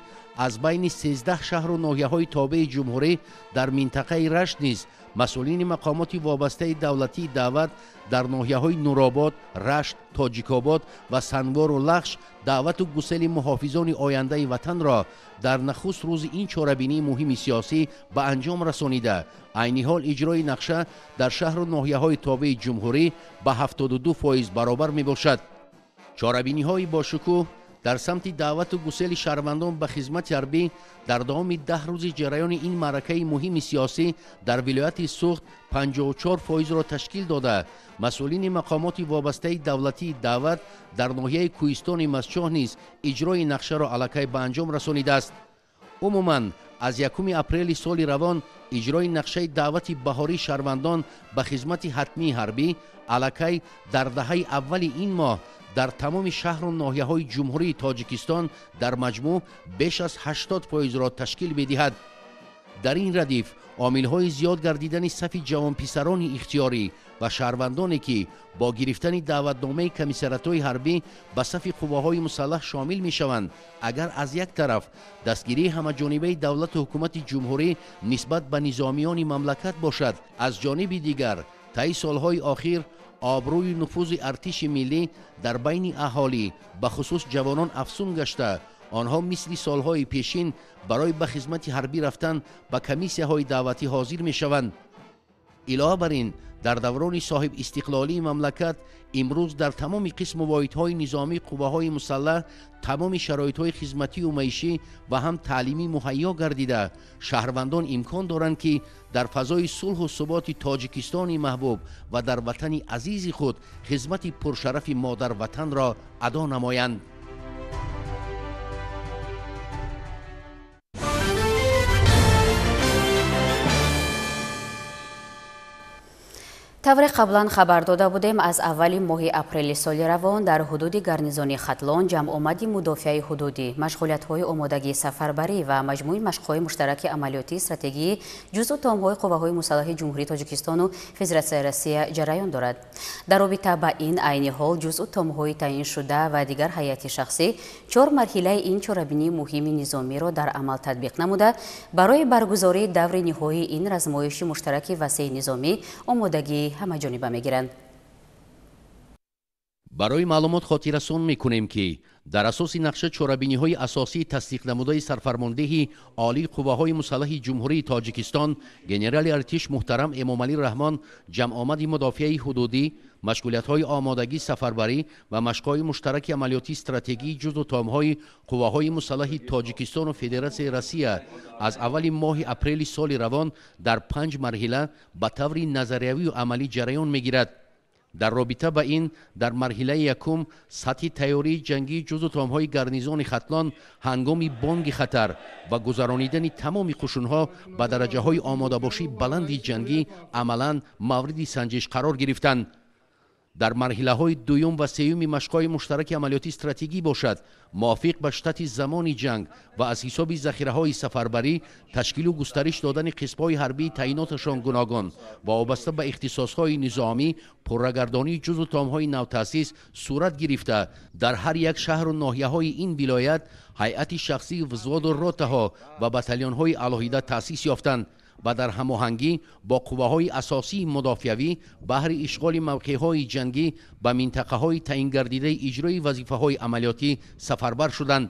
аз байни 13 шаҳру ноҳияҳои тобеи ҷумҳурӣ дар минтақаи Рашт низ масъулини мақомоти вобастаи давлатии даъват дар ноҳияҳои Нуробод, Рашт, Тоҷикобод ва Сангвору Лахш даъвату гусели муҳофизони ояндаи ватанро дар нахуст рӯзи ин чорабинии муҳими сиёсӣ ба анҷом расонида, айни ҳол иҷрои нақша дар шаҳру ноҳияҳои тобеи ҷумҳурӣ ба 72% баробар мебошад. Чорабиниҳои бошукӯҳ дар самти даъвату гусели шаҳрвандон ба хизмати ҳарбӣ дар давоми 10 рӯзи ҷараёни ин маъракаи муҳими сиёсӣ дар вилояти Суғд 54%-ро ташкил дода, масъулини мақомоти вобастаи давлатии даъват дар ноҳияи Кӯҳистони Мастчоҳ низ иҷрои нақшаро аллакай ба анҷом расонидааст. Умуман аз 1 апрели соли равон иҷрои нақшаи даъвати баҳории шаҳрвандон ба хизмати ҳатмии ҳарбӣ аллакай дар даҳаи аввали ин моҳ дар тамоми шаҳру ноҳияҳои ҷумҳурии Тоҷикистон дар маҷмӯъ беш аз 80%-ро ташкил медиҳад. Дар ин радиф омилҳои зиёд гардидани сафи ҷавонписарони ихтиёрӣ ва шаҳрвандоне ки бо гирифтани даъватномаи комиссариатҳои ҳарбӣ ба сафи қувваҳои мусаллаҳ шомил мешаванд, агар аз як тараф дастгирии ҳамаҷонибаи давлату ҳукумати ҷумҳурӣ нисбат ба низомиёни мамлакат бошад, аз ҷониби дигар таи солҳои охир обрӯи нуфузи артиши миллӣ дар байни аҳолӣ бахусус ҷавонон афзун гашта, онҳо мисли солҳои пешин барои ба хизмати ҳарбӣ рафтан ба комиссияҳои даъватӣ ҳозир мешаванд. Илова бар ин, дар даврони соҳибистиқлолии мамлакат имрӯз дар тамоми қисму воҳидҳои низомии қувваҳои мусаллаҳ тамоми шароитҳои хизматию маишӣ ва ҳам таълимӣ муҳайё гардида, шаҳрвандон имкон доранд, ки дар фазои сулҳу суботи Тоҷикистони маҳбуб ва дар ватани азизи худ хизмати пуршарафи модарватанро адо намоянд. Тавре қаблан хабар дода будем, аз аввали моҳи апрели соли равон дар ҳудуди гарнизони Хатлон ҷамъомади мудофиаи ҳудудӣ, машғулиятҳои омодагии сафарбарӣ ва маҷмӯи машқҳои муштараки амалиётии стратегии ҷузъу томҳои қувваҳои мусаллаҳи Ҷумҳурии Тоҷикистону Федератсияи Россия ҷараён дорад. Дар робита ба ин айни ҳол ҷузъу томҳои таъиншуда ва дигар ҳайати шахсӣ 4 марҳилаи ин чорабинии муҳими низомиро дар амал татбиқ намуда, барои баргузории даври ниҳоии ин размоиши муштараки васеи низомӣ омодагии ҳамаҷониба мегиранд. Барои маълумот хотиррасон мекунем, ки дар асоси нақша чорабиниҳои асосии тасдиқнамудаи сарфармондеҳи олии қувваҳои мусаллаҳи Ҷумҳурии Тоҷикистон генерали артиш муҳтарам Эмомалӣ Раҳмон ҷамъомади мудофиаи ҳудудӣ, машғулиятҳои омодагӣ сафарбарӣ ва машқҳои муштараки амалиётии стратегии ҷузъу томҳои қувваҳои мусаллаҳи Тоҷикистону Федератсияи Россия аз аввали моҳи апрели соли равон дар 5 марҳила ба таври назариявию амалӣ ҷараён мегирад. Дар робита ба ин дар марҳилаи якум сатҳи тайёрии ҷангии ҷузу томҳои гарнизони Хатлон ҳангоми бонги хатар ва гузаронидани тамоми қушунҳо ба дараҷаҳои омодабошии баланди ҷангӣ амалан мавриди санҷиш қарор гирифтанд. Дар марҳилаҳои дуюм ва сеюми машқҳои муштараки амалиётии стратегӣ бошад, мувофиқ ба штати замони ҷанг ва аз ҳисоби захираҳои сафарбарӣ ташкилу густариш додани қисмҳои ҳарбии таъиноташон гуногун ва вобаста ба ихтисосҳои низомӣ пуррагардонии ҷузу томҳои навтаъсис сурат гирифта, дар ҳар як шаҳру ноҳияҳои ин вилоят ҳайати шахсии взводу ротаҳо ва батальонҳои алоҳида таъсис ёфтанд ва дар ҳамоҳангӣ бо қувваҳои асосии мудофиавӣ баҳри ишғоли мавқеъҳои ҷангӣ ба минтақаҳои таъингардидаи иҷрои вазифаҳои амалиётӣ сафарбар шуданд.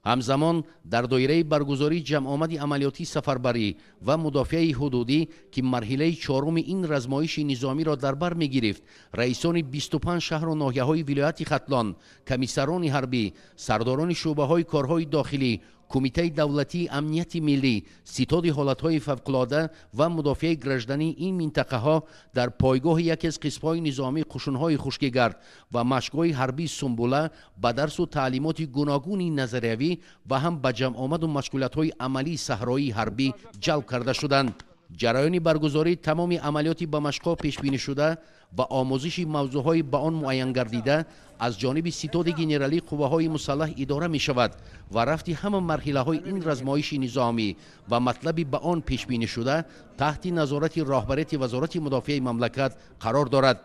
Ҳамзамон дар доираи баргузории ҷамъомади амалиётии сафарбарӣ ва мудофиаи ҳудудӣ, ки марҳилаи чоруми ин размоиши низомиро дар бар мегирифт, раисони 25 шаҳру ноҳияҳои вилояти Хатлон, комиссарони ҳарбӣ, сардорони шӯъбаҳои корҳои дохилӣ, Кумитаи давлатии амнияти миллӣ, ситоди ҳолатҳои фавқулода ва мудофиаи граждании ин минтақаҳо дар пойгоҳи яке аз қисмҳои низомии қушунҳои хушкигард ва машқгоҳи ҳарбии Сумбула ба дарсу таълимоти гуногуни назариявӣ ва ҳам ба ҷамъомаду машғулиятҳои амалии саҳроии ҳарбӣ ҷалб карда шуданд. Ҷараёни баргузории тамоми амалиёти ба машқҳо пешбинишуда ва омӯзиши мавзӯъҳои ба он муайянгардида аз ҷониби ситоди генералии қувваҳои мусаллаҳ идора мешавад ва рафти ҳама марҳилаҳои ин размоиши низомӣ ва матлаби ба он пешбинишуда таҳти назорати роҳбарияти Вазорати мудофиаи мамлакат қарор дорад.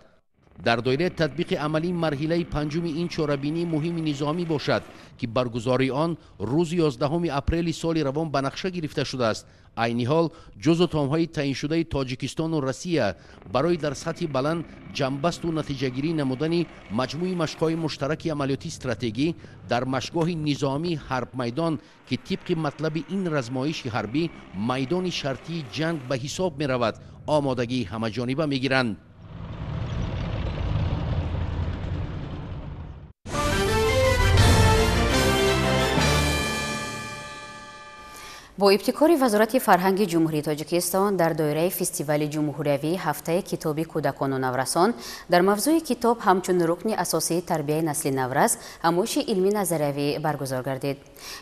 Дар доираи татбиқи амалии марҳилаи панҷуми ин чорабинии муҳими низомӣ бошад, ки баргузории он рӯзи 11 апрели соли равон ба нақша гирифта шудааст, айни ҳол ҷузу томҳои таъиншудаи Тоҷикистону Россия барои дар сатҳи баланд ҷамъбасту натиҷагирӣ намудани маҷмӯи машқҳои муштараки амалиётии стратегӣ дар машқгоҳи низомии ҳарбмайдон, ки тибқи матлаби ин размоиши ҳарбӣ майдони шартии ҷанг ба ҳисоб меравад, омодагии ҳамаҷониба мегиранд. Бо ибтикори Вазорати фарҳанги Ҷумҳурии Тоҷикистон дар доираи фестивали ҷумҳуриявии ҳафтаи китоби кӯдакону наврасон дар мавзӯи китоб ҳамчун рукни асосии тарбияи насли наврас ҳамоиши илмӣ назариявӣ баргузор гардид.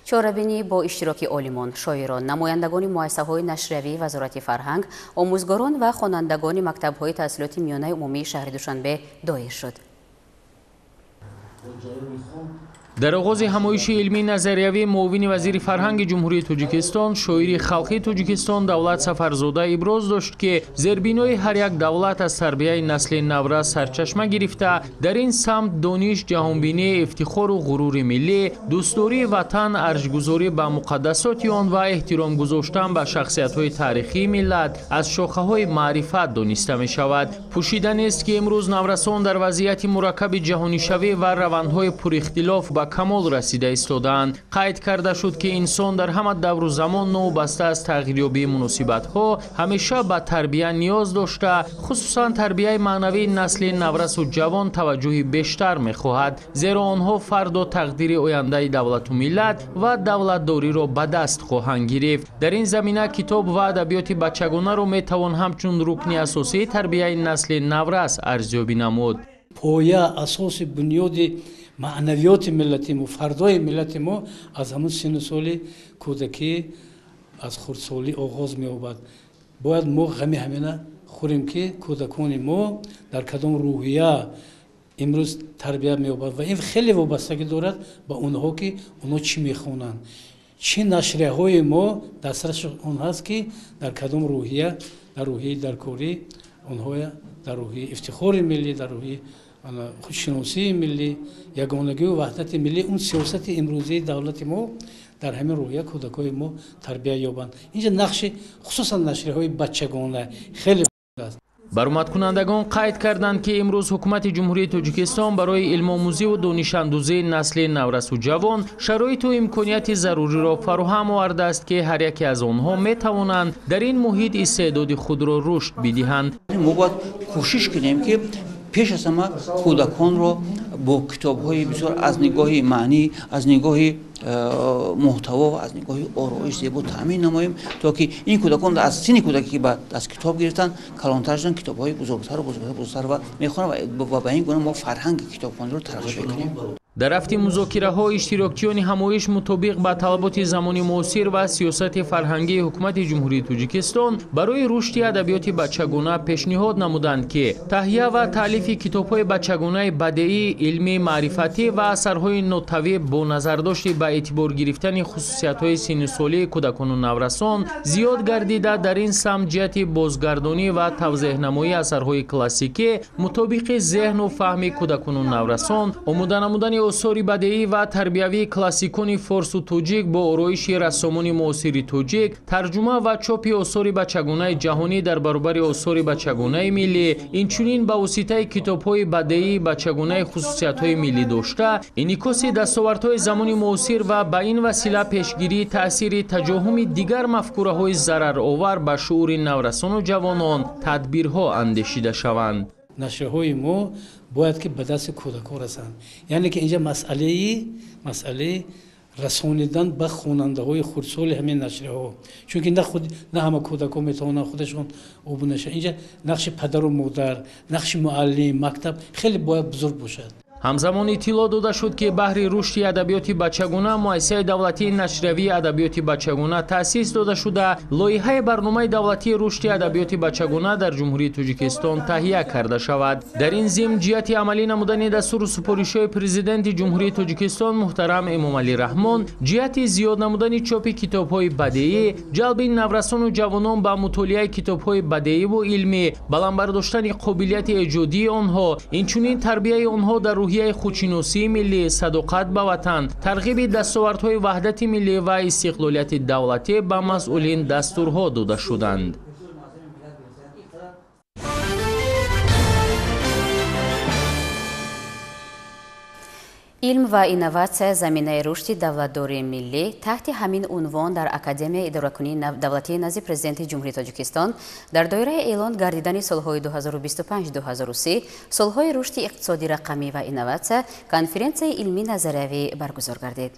Чорабинӣ бо иштироки олимон, шоирон, намояндагони муассисаҳои нашриявии Вазорати фарҳанг, омӯзгорон ва хонандагони мактабҳои таҳсилоти миёнаи умумии шаҳри Душанбе доир шуд. Дар оғози ҳамоиши илмии назариявӣ муовини вазири фарҳанги Ҷумҳурии Тоҷикистон, шоири халқии Тоҷикистон Давлат Сафарзода иброз дошт, ки зербинои ҳар як давлат аз тарбияи насли наврас сарчашма гирифта, дар ин самт дониш, ҷаҳонбинӣ, ифтихору ғурури миллӣ, дӯстдории ватан, арҷгузорӣ ба муқаддасоти он ва эҳтиром гузоштан ба шахсиятҳои таърихии миллат аз шохаҳои маърифат дониста мешавад. Пӯшида нест, ки имрӯз наврасон дар вазъияти мураккаби ҷаҳонишавӣ ва равандҳои пурихтилоф ба камол расида истодаанд. Қайд карда шуд, ки инсон дар ҳама давру замон новобаста аз тағйирёбии муносибатҳо ҳамеша ба тарбия ниёз дошта, хусусан тарбияи маънавии насли наврасу ҷавон таваҷҷӯҳи бештар мехоҳад, зеро онҳо фардо тақдири ояндаи давлату миллат ва давлатдориро ба даст хоҳанд гирифт. Дар ин замина китоб ва адабиёти бачагонаро метавон ҳамчун рукни асосии тарбияи насли наврас арзёбӣ намуд. Поя, асоси бунёди маънавиёти миллати мо, фардои миллати мо аз ҳамун синну соли кӯдакӣ, аз хурдсолӣ оғоз меёбад. Бояд мо ғами ҳамина хӯрем, ки кӯдакони мо дар кадом рӯҳия имрӯз тарбия меёбад ва ин хеле вобастагӣ дорад ба онҳо, ки онҳо чӣ мехонанд, чӣ нашрияҳои мо дастраси он ҳаст, ки дар кадом рӯҳия, дар рӯҳияи даркорӣ онҳо, дар рӯҳияи ифтихори миллӣ, дар рӯҳияи худшиносии миллӣ, ягонагию ваҳдати миллӣ, он сиёсати имрӯзии давлати мо дар ҳамин рӯҳия кӯдакҳои мо тарбия ёбанд. Инҷа нақши хусусан нашрияҳои бачагона хеле аст. Баромадкунандагон қайд карданд, ки имрӯз ҳукумати Ҷумҳурии Тоҷикистон барои илмомӯзиву донишандӯзии насли наврасу ҷавон шароиту имконияти заруриро фароҳам овардааст, ки ҳар яке аз онҳо метавонанд дар ин муҳит истеъдоди худро рушд бидиҳанд. Мо бояд кӯшиш кунем, ки пеш аз ҳама кӯдаконро Бо китобҳои бисёр аз нигоҳи маънӣ, аз нигоҳи муҳтаво ва аз нигоҳи ороиш зебо таъмин намоем, то ки ин кӯдакон аз синни кӯдакӣ ки аз китоб гирифтанд, калонтар шуданд, китобҳои бузургтару бузургтар ва мехонанд ва ба ин гуна мо фарҳанги китобхониро тарғиб мекунем. Дар рафти музокираҳо иштирокчиёни ҳамоиш мутобиқ ба талаботи замони муосир ва сиёсати фарҳангии ҳукумати Ҷумҳурии Тоҷикистон барои рушди адабиёти бачагона пешниҳод намуданд, ки таҳия ва таълифи китобҳои бачагонаи бадеӣ, илмӣ, маърифатӣ ва асарҳои нотавӣ бо назардошти ба эътибор гирифтани хусусиятҳои синнусолии кӯдакону наврасон зиёд гардида, дар ин самт ҷиҳати бозгардонӣ ва тавзеҳнамоии асарҳои классикӣ мутобиқи зеҳну фаҳми кӯдакону наврасон, омода намудани осори бадеӣ ва тарбиявии классикони форсу тоҷик бо ороиши рассомони муосири тоҷик, тарҷума ва чопи осори бачагонаи ҷаҳонӣ дар баробари осори бачагонаи миллӣ, инчунин ба воситаи китобҳои бадеии бачагонаи хусусиятҳои миллӣ дошта, инъикоси дастовардҳои замони муосир ва ба ин васила пешгирии таъсири таҷоҳуми дигар мафкураҳои зараровар ба шуури наврасону ҷавонон тадбирҳо андешида шаванд. Нашрияҳои мо бояд ки ба дасти кӯдакон расанд, яъне ки инҷа масъалаи расонидан ба хонандаҳои хурдсоли ҳамин нашрияҳо, чунки на ҳама кӯдакон метавонанд худашон обуна шаванд. Инҷа нақши падару модар, нақши муаллим, мактаб хеле бояд бузург бошад. Ҳамзамон иттилоъ дода шуд, ки баҳри рушди адабиёти бачагона муассисаи давлатии нашриявии адабиёти бачагона таъсис дода шуда, лоиҳаи барномаи давлатии рушди адабиёти бачагона дар Ҷумҳурии Тоҷикистон таҳия карда шавад. Дар ин зимн ҷиҳати амалӣ намудани дастуру супоришҳои Президенти Ҷумҳурии Тоҷикистон муҳтарам Эмомалӣ Раҳмон ҷиҳати зиёд намудани чопи китобҳои бадеӣ, ҷалби наврасону ҷавонон ба мутолиаи китобҳои бадеиву илмӣ, баланд бардоштани қобилияти эҷодии онҳо, инчунин тарбияи онҳо дар рӯҳияи худшиносии миллӣ, садоқат ба ватан, тарғиби дастовардҳои ваҳдати миллӣ ва истиқлолияти давлатӣ ба масъулин дастурҳо дода шуданд. Илм ва инноватсия заминаи рушди давлатдории миллӣ таҳти ҳамин унвон дар Академияи идоракунии давлатии назди Президенти Ҷумҳурии Тоҷикистон дар доираи эълон гардидани солҳои 2025-2030 солҳои рушди иқтисоди рақамӣ ва инноватсия конференсияи илмӣ назариявӣ баргузор гардид.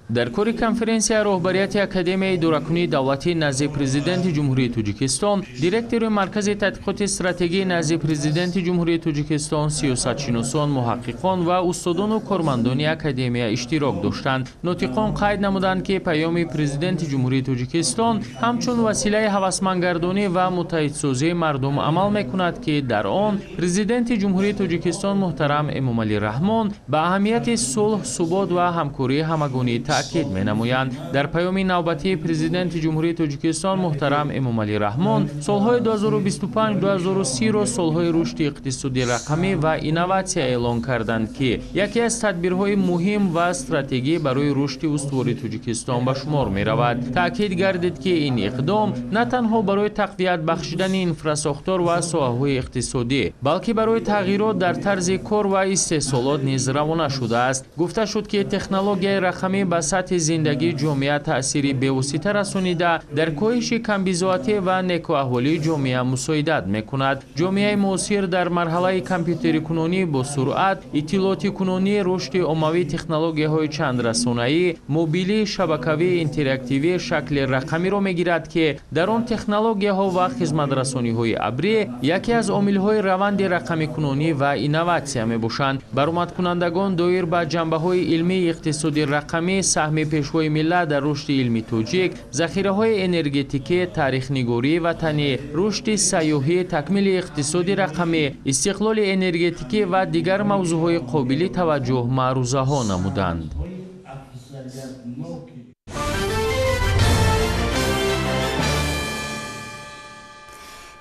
Дар кори конференсия роҳбарияти Академияи идоракунии давлатии назди Президенти Ҷумҳурии Тоҷикистон, директори Маркази тадқиқоти стратегии назди Президенти Ҷумҳурии Тоҷикистон, сиёсатшиносон, муҳаққиқон ва устодону кормандони академия иштирок доштанд. Нотиқон қайд намуданд, ки паёми Президенти Ҷумҳурии Тоҷикистон ҳамчун василаи ҳавасмандгардонӣ ва муттаҳидсозии мардум амал мекунад, ки дар он Президенти Ҷумҳурии Тоҷикистон муҳтарам Эмомалӣ Раҳмон ба аҳамияти сулҳ, субот ва ҳамкории ҳамагонӣ таъкид менамоянд. Дар паёми навбатии Президенти Ҷумҳурии Тоҷикистон муҳтарам Эмомалӣ Раҳмон солҳои 2025-2030-ро солҳои рушди иқтисоди рақамӣ ва инноватсия эълон карданд, ки яке аз тадбирҳои муҳим ва стратегӣ барои рушди устувори Тоҷикистон ба шумор меравад. Таъкид гардид, ки ин иқдом на танҳо барои тақвият бахшидани инфрасохтор ва соҳаҳои иқтисодӣ, балки барои тағйирот дар тарзи кор ва истеҳсолот низ равона шудааст. Гуфта шуд, ки технологияи рақамӣ ба сатҳи зиндагии ҷомеа таъсири бевосита расонида, дар коҳиши камбизоатӣ ва некӯаҳволии ҷомеа мусоидат мекунад. Ҷомеаи муосир дар марҳалаи компютерикунонӣ бо суръат, иттилоотикунонӣ, рушди оммавии технологияҳои чандрасонаӣ, мобилӣ, шабакавӣ, интерактивӣ шакли рақамиро мегирад, ки дар он технологияҳо ва хизматрасониҳои абрӣ яке аз омилҳои раванди рақамикунонӣ ва инноватсия мебошанд. Баромадкунандагон доир ба ҷанбаҳои илмии иқтисоди рақамӣ, саҳми пешвои миллат дар рушди илми тоҷик, захираҳои энергетикӣ, таърихнигории ватанӣ, рушди сайёҳӣ, такмили иқтисоди рақамӣ, истиқлоли энергетикӣ ва дигар мавзӯъҳои қобили таваҷҷӯҳ маърузаҳо намуданд.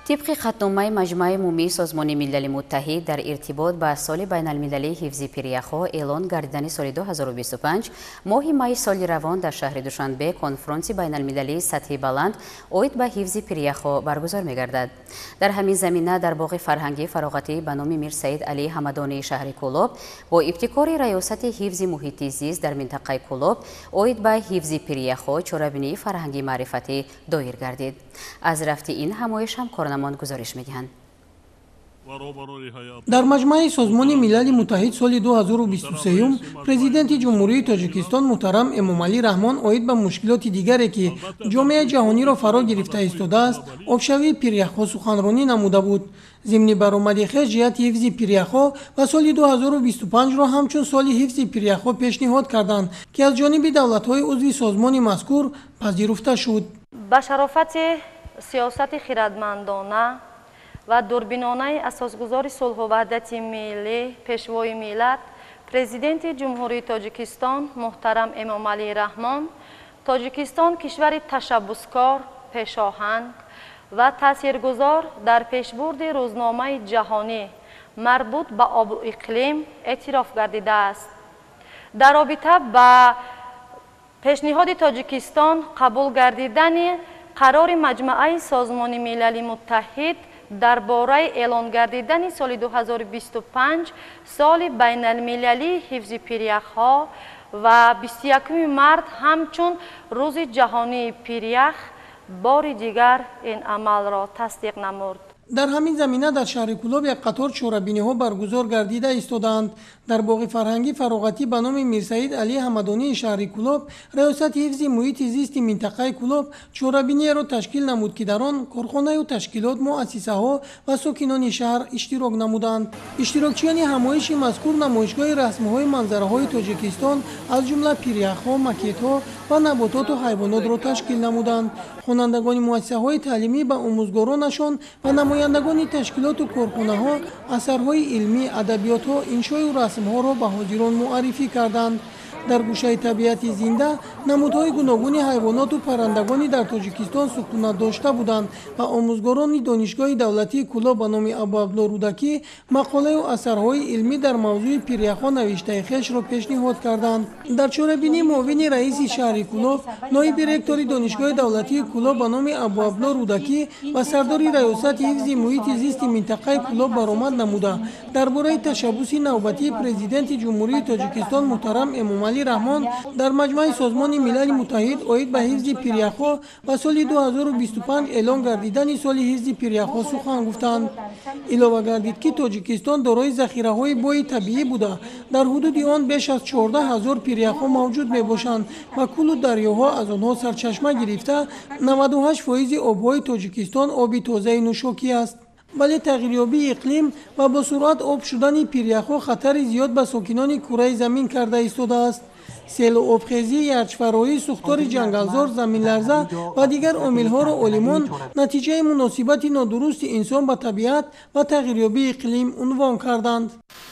Тибқи қатномаи Маҷмааи умумии Созмони Милали Муттаҳид дар иртибот ба соли байналмилалии ҳифзи пиряхҳо эълон гардидани соли 2025, моҳи майи соли равон дар шаҳри Душанбе конфронси байналмилалии сатҳи баланд оид ба ҳифзи пиряхҳо баргузор мегардад. Дар ҳамин замина дар боғи фарҳангии фароғатӣ ба номи Мирсаид Алии Ҳамадонии шаҳри Кӯлоб бо ибтикори Раёсати ҳифзи муҳити зист дар минтақаи Кӯлоб оид ба ҳифзи пиряхҳо чорабинии фарҳангии маърифатӣ доир гардид. Аз рафти ин ҳамоиш ҳамкорнамон гузориш медиҳанд. Дар маҷмаи Созмони Милали Муттаҳид соли 2023 Президенти Ҷумҳурии Тоҷикистон муҳтарам Эмомалӣ Раҳмон оид ба мушкилоти дигаре, ки ҷомеаи ҷаҳониро фаро гирифта истодааст, обшавии пиряхҳо суханронӣ намуда буд. Зимни баромади хеш ҷиҳати ҳифзи пиряхҳо ва соли 2025-ро ҳамчун соли ҳифзи пиряхҳо пешниҳод карданд, ки аз ҷониби давлатҳои узви созмони мазкур пазируфта шуд. Ба шарофати сиёсати хирадмандона ва дурбинонаи асосгузори сулҳу ваҳдати миллӣ, Пешвои миллат, Президенти Ҷумҳурии Тоҷикистон муҳтарам Эмомалӣ Раҳмон, Тоҷикистон кишвари ташаббускор, пешоҳанг ва таъсиргузор дар пешбурди рӯзномаи ҷаҳонӣ марбут ба обу иқлим эътироф гардидааст. Дар робита ба пешниҳоди Тоҷикистон қабул гардидани қарори Маҷмааи Созмони Милали Муттаҳид дар бораи эълон гардидани соли 2025 соли байналмилалии ҳифзи пиряхҳо ва 21 март ҳамчун Рӯзи ҷаҳонии пирях бори дигар ин амалро тасдиқ намуд. Дар ҳамин замина дар шаҳри Кӯлоб як қатор чорабиниҳо баргузор гардида истодаанд. Дар боғи фарҳангӣ фароғатӣ ба номи Мирсаид Алӣ Ҳамадонии шаҳри Кӯлоб Раёсати ҳифзи муҳити зисти минтақаи Кӯлоб чорабиниеро ташкил намуд, ки дар он корхонаю ташкилот, муассисаҳо ва сокинони шаҳр иштирок намуданд. Иштирокчиёни ҳамоиши мазкур намоишгоҳи расмҳои манзараҳои Тоҷикистон, аз ҷумла пиряхҳо, макетҳо ва набототу ҳайвонотро ташкил намуданд. Хонандагони муассисаҳои таълимӣ ба омӯзгоронашон ва намояндагони ташкилоту корхонаҳо асарҳои илмӣ, адабиётҳо, иншою расмҳоро ба ҳозирон муаррифӣ карданд. Дар гӯшаи табиати зинда намудҳои гуногуни ҳайвоноту паррандагони дар Тоҷикистон сукунат дошта буданд ва омӯзгорони Донишгоҳи давлатии Кӯлоб ба номи Абуабдулло Рӯдакӣ мақолаю асарҳои илмӣ дар мавзӯи пиряхҳо навиштаи хешро пешниҳод карданд. Дар чорабинӣ муовини раиси шаҳри Кӯлоб, ноиби ректори Донишгоҳи давлатии Кӯлоб ба номи Абуабдулло Рӯдакӣ ва сардори Раёсати ҳифзи муҳити зисти минтақаи Кӯлоб баромад намуда, дар бораи ташаббуси навбатии Президенти Ҷумҳурии Тоҷикистон муҳтарам Эмомалӣ Раҳмон дар маҷмаи Созмони Милали Муттаҳид оид ба ҳифзи пиряхҳо ва соли 2025 эълон гардидани соли ҳифзи пиряхҳо сухан гуфтанд. Илова гардид, ки Тоҷикистон дорои захираҳои бои табиӣ буда, дар ҳудуди он беш аз 14 ҳазор пиряхҳо мавҷуд мебошанд ва кӯлу дарёҳо аз онҳо сарчашма гирифта 98% обҳои Тоҷикистон оби тозаи нӯшокӣ аст. Вале тағйирёбии иқлим ва бо суръат об шудани пиряхҳо хатари зиёд ба сокинони кураи замин карда истодааст. Селу обхезӣ, ярчфароӣ, сӯхтори ҷангалзор, заминларза ва дигар омилҳоро олимон натиҷаи муносибати нодурусти инсон ба табиат ва тағйирёбии иқлим унвон карданд.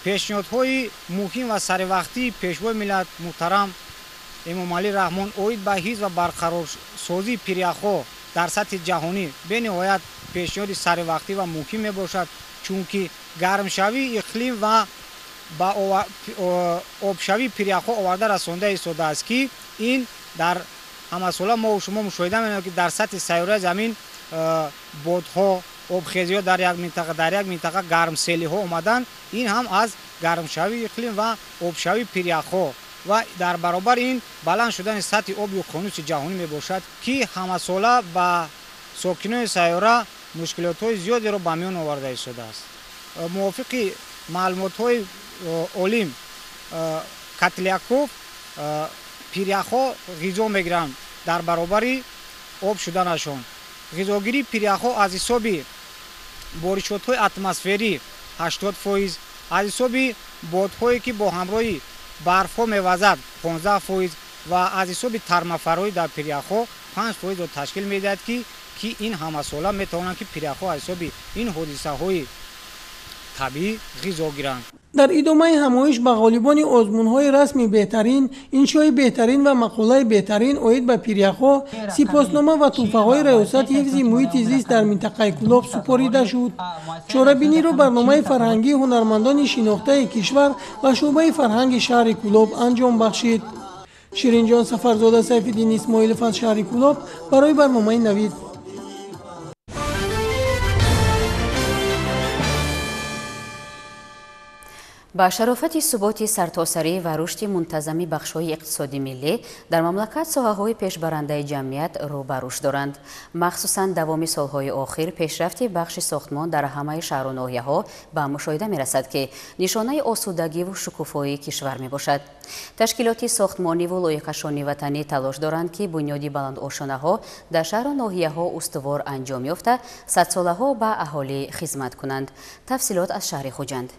Пешниҳодҳои муҳим ва саривақтии Пешвои миллат муҳтарам Эмомалӣ Раҳмон оид ба ҳифз ва барқарорсозии пиряхҳо дар сатҳи ҷаҳонӣ бениҳоят пешниҳоди саривақтӣ ва муҳим мебошад, чунки гармшавии иқлим ва ба обшавии пиряхҳо оварда расонда истодааст, ки ин дар ҳамасола мо шумо мушоҳида менамоем, ки дар сатҳи сайёраи замин бодҳо, обхезиҳо дар як минтақа гармселиҳо омаданд. Ин ҳам аз гармшавии иқлим ва обшавии пиряхҳо ва дар баробар ин баланд шудани сатҳи оби уқёнуси ҷаҳонӣ мебошад, ки ҳамасола ба сокинони сайёра мушкилотҳои зиёдеро ба миён оварда истодааст. Мувофиқи маълумотҳои олим Котляков, пиряхҳо ғизо мегиранд дар баробари об шуданашон. Ғизогирии пиряхҳо аз ҳисоби боришотҳои атмосферӣ 80%, аз ҳисоби бодҳое ки бо ҳамроҳи барфҳо мевазад 15% ва аз ҳисоби тармафароӣ дар пиряхҳо 5%-ро ташкил медиҳад, ки ин ҳамасола метавонанд ки пиряхҳо аз ҳисоби ин ҳодисаҳои табиӣ ғизо гиранд. Дар идомаи ҳамоиш ба ғолибони озмунҳои расми беҳтарин, иншои беҳтарин ва мақолаи беҳтарин оид ба пиряхҳо сипоснома ва тӯҳфаҳои Раёсати ҳифзи муҳити зист дар минтақаи Кӯлоб супорида шуд. Чорабиниро барномаи фарҳангии ҳунармандони шинохтаи кишвар ва шӯъбаи фарҳанги шаҳри Кӯлоб анҷом бахшид. Ширинҷон Сафарзода, Сайфиддин Исмоилов аз шаҳри Кӯлоб барои барномаи Навид. Ба Ба шарофати суботи сартосарӣ ва рушди мунтазами бахшҳои иқтисоди миллӣ дар мамлакат соҳаҳои пешбарандаи ҷамъият рӯ ба рушд доранд. Махсусан давоми солҳои охир пешрафти бахши сохтмон дар ҳамаи шаҳру ноҳияҳо ба мушоҳида мерасад, ки нишонаи осудагиву шукуфоии кишвар мебошад. Ташкилоти сохтмониву лоиқашони ватанӣ талош доранд, ки бунёди баландошонаҳо дар шаҳру ноҳияҳо устувор анҷом ёфта, садсолаҳо ба аҳолӣ хизмат кунанд. Тафсилот аз шаҳри Хуҷанд.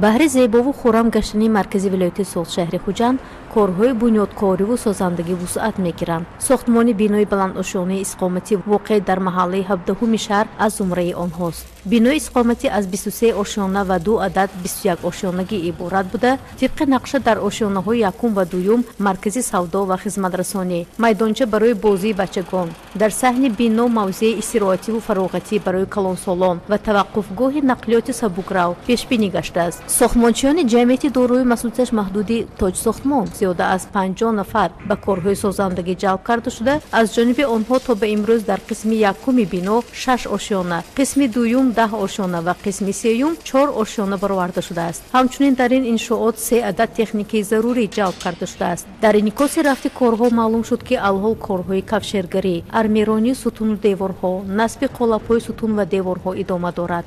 Баҳри зебову хуррам гаштани маркази вилояти Суғд шаҳри Хуҷанд корҳои бунёдкориву созандагӣ вусъат мегиранд. Сохтмони бинои баландошёнаи истиқоматӣ воқеъ дар маҳаллаи 17-уми шаҳр аз зумраи онҳост. Бинои истиқоматӣ аз 23 ошёна ва 2 адад 21 ошёнагӣ иборат буда, тибқи нақша дар ошёнаҳои якум ва дуюм маркази савдо ва хизматрасонӣ, майдонча барои бозии бачагон, дар саҳни бино мавзеи истироҳативу фароғатӣ барои калонсолон ва таваққуфгоҳи нақлиёти сабукрав пешбинӣ гаштааст. Сохтмончиёни ҷамъияти дорои масъулияташ маҳдуди Тоҷсохтмон зиёда аз 50 нафар ба корҳои созандагӣ ҷалб карда шуда, аз ҷониби онҳо то ба имрӯз дар қисми якуми бино 6 ошёна, қисми дуюм 10 ошёна ва қисми сеюм 4 ошёна бароварда шудааст. Ҳамчунин дар ин иншоот 3 адад техникаи зарурӣ ҷалб карда шудааст. Дар инъикоси рафти корҳо маълум шуд, ки алҳол корҳои кафшергарӣ, армиронии сутуну деворҳо, насби қолабҳои сутун ва деворҳо идома дорад.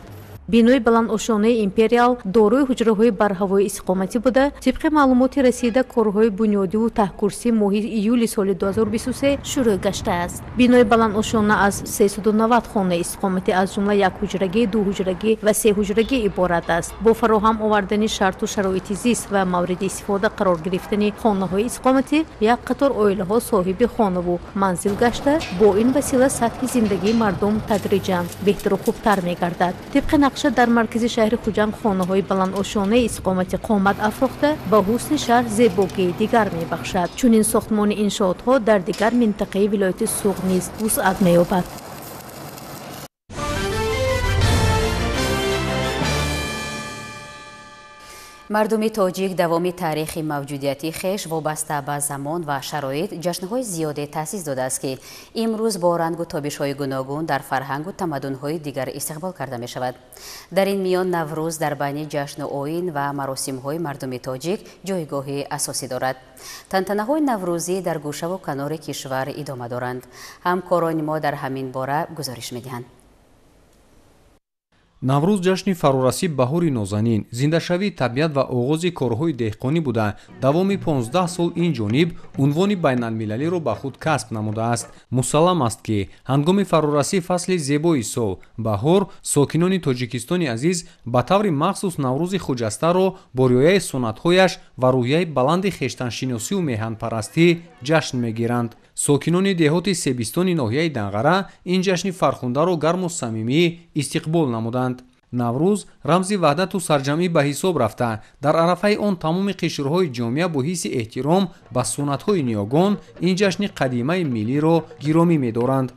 Бинои баландошёнаи Империал дорои ҳуҷраҳои барҳавои истиқоматӣ буда, тибқи маълумоти расида корҳои бунёдиву таҳкурсӣ моҳи июли соли 2023 шурӯъ гаштааст. Бинои баландошёна аз 390 хонаи истиқоматӣ, аз ҷумла якҳуҷрагӣ, дуҳуҷрагӣ ва сеҳуҷрагӣ иборат аст. Бо фароҳам овардани шарту шароити зист ва мавриди истифода қарор гирифтани хонаҳои истиқоматӣ, як қатор оилаҳо соҳиби хонаву манзил гашта, бо ин васила сатҳи зиндагии мардум тадриҷан беҳтару хубтар мегардад. Тибқи нақша дар маркази шаҳри Хуҷанд хонаҳои баландошёнаи истиқоматӣ қомат афрохта, ба ҳусни шаҳр зебогии дигар мебахшад. Чунин сохтмони иншоотҳо дар дигар минтақаи вилояти Суғд низ вусъат меёбад. Мардуми тоҷик давоми таърихи мавҷудияти хеш вобаста ба замон ва шароит ҷашнҳои зиёде таъсис додааст, ки имрӯз бо рангу тобишҳои гуногун дар фарҳангу тамаддунҳои дигар истиқбол карда мешавад. Дар ин миён Наврӯз дар байни ҷашну оин ва маросимҳои мардуми тоҷик ҷойгоҳи асосӣ дорад. Тантанаҳои наврӯзӣ дар гӯшаву канори кишвар идома доранд. Ҳамкорони мо дар ҳамин бора гузориш медиҳанд. Наврӯз ҷашни фарорасӣ баҳори нозанин, зиндашавии табиат ва оғози корҳои деҳқонӣ буда, давоми 15 сол ин ҷониб унвони байналмилалиро ба худ касб намудааст. Мусаллам аст, ки ҳангоми фарорасии фасли зебои сол баҳор, сокинони Тоҷикистони азиз ба таври махсус Наврӯзи хуҷастаро бо риояи суннатҳояш ва рӯҳияи баланди хештаншиносию меҳанпарастӣ ҷашн мегиранд. Сокинони деҳоти Себистони ноҳияи Данғара ин ҷашни фархундаро гарму самимӣ истиқбол намуданд. Наврӯз рамзи ваҳдату сарҷамъӣ ба ҳисоб рафта, дар арафаи он тамоми қишрҳои ҷомеа бо ҳисси эҳтиром ба суннатҳои ниёгон ин ҷашни қадимаи миллиро гиромӣ медоранд.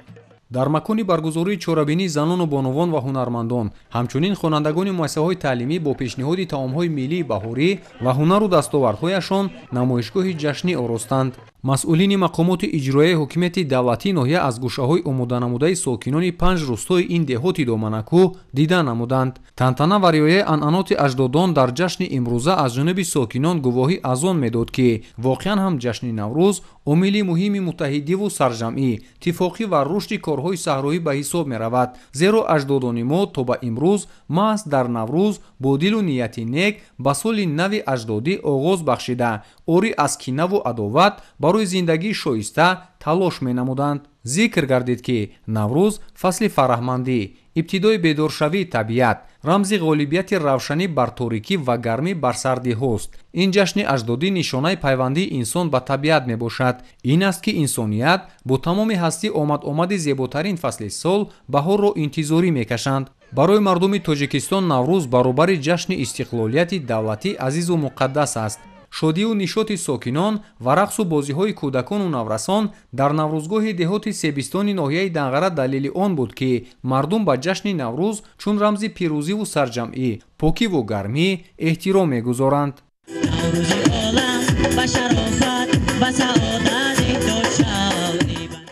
Дар макони баргузории чорабинии занону бонувон ва ҳунармандон, ҳамчунин хонандагони муассисаҳои таълимӣ бо пешниҳоди таомҳои миллии баҳорӣ ва ҳунару дастовардҳояшон намоишгоҳи ҷашнӣ оростанд. Масъулини мақомоти иҷроияи ҳокимияти давлатии ноҳия аз гӯшаҳои омоданамудаи сокинони 5 рӯстои ин деҳоти доманакӯҳ дида намуданд. Тантана ва риояи анъаноти аҷдодон дар ҷашни имрӯза аз ҷониби сокинон гувоҳӣ аз он медод, ки воқеан ҳам ҷашни Наврӯз омили муҳими муттаҳидиву сарҷамъӣ, тифоқӣ ва рушди корҳои саҳроӣ ба ҳисоб меравад, зеро аҷдодони мо то ба имрӯз маҳз дар Наврӯз бо дилу нияти нек ба соли нави аҷдодӣ оғоз бахшида, орӣ аз кинаву адоват барои зиндагии шоиста талош менамуданд. Зикр гардид, ки Наврӯз фасли фараҳмандӣ, ибтидои бедоршавии табиат, рамзи ғолибияти равшанӣ бар торикӣ ва гармӣ бар сардиҳост. Ин ҷашни аҷдодӣ нишонаи пайвандии инсон ба табиат мебошад. Ин аст, ки инсоният бо тамоми ҳастӣ омад-омади зеботарин фасли сол баҳорро интизорӣ мекашанд. Барои мардуми Тоҷикистон Наврӯз баробари ҷашни истиқлолияти давлатӣ азизу муқаддас аст. Шодию нишоти сокинон ва рақсу бозиҳои кӯдакону наврасон дар наврӯзгоҳи деҳоти Себистони ноҳияи Данғара далели он буд, ки мардум ба ҷашни Наврӯз чун рамзи пирӯзиву сарҷамъӣ, покиву гармӣ эҳтиром мегузоранд.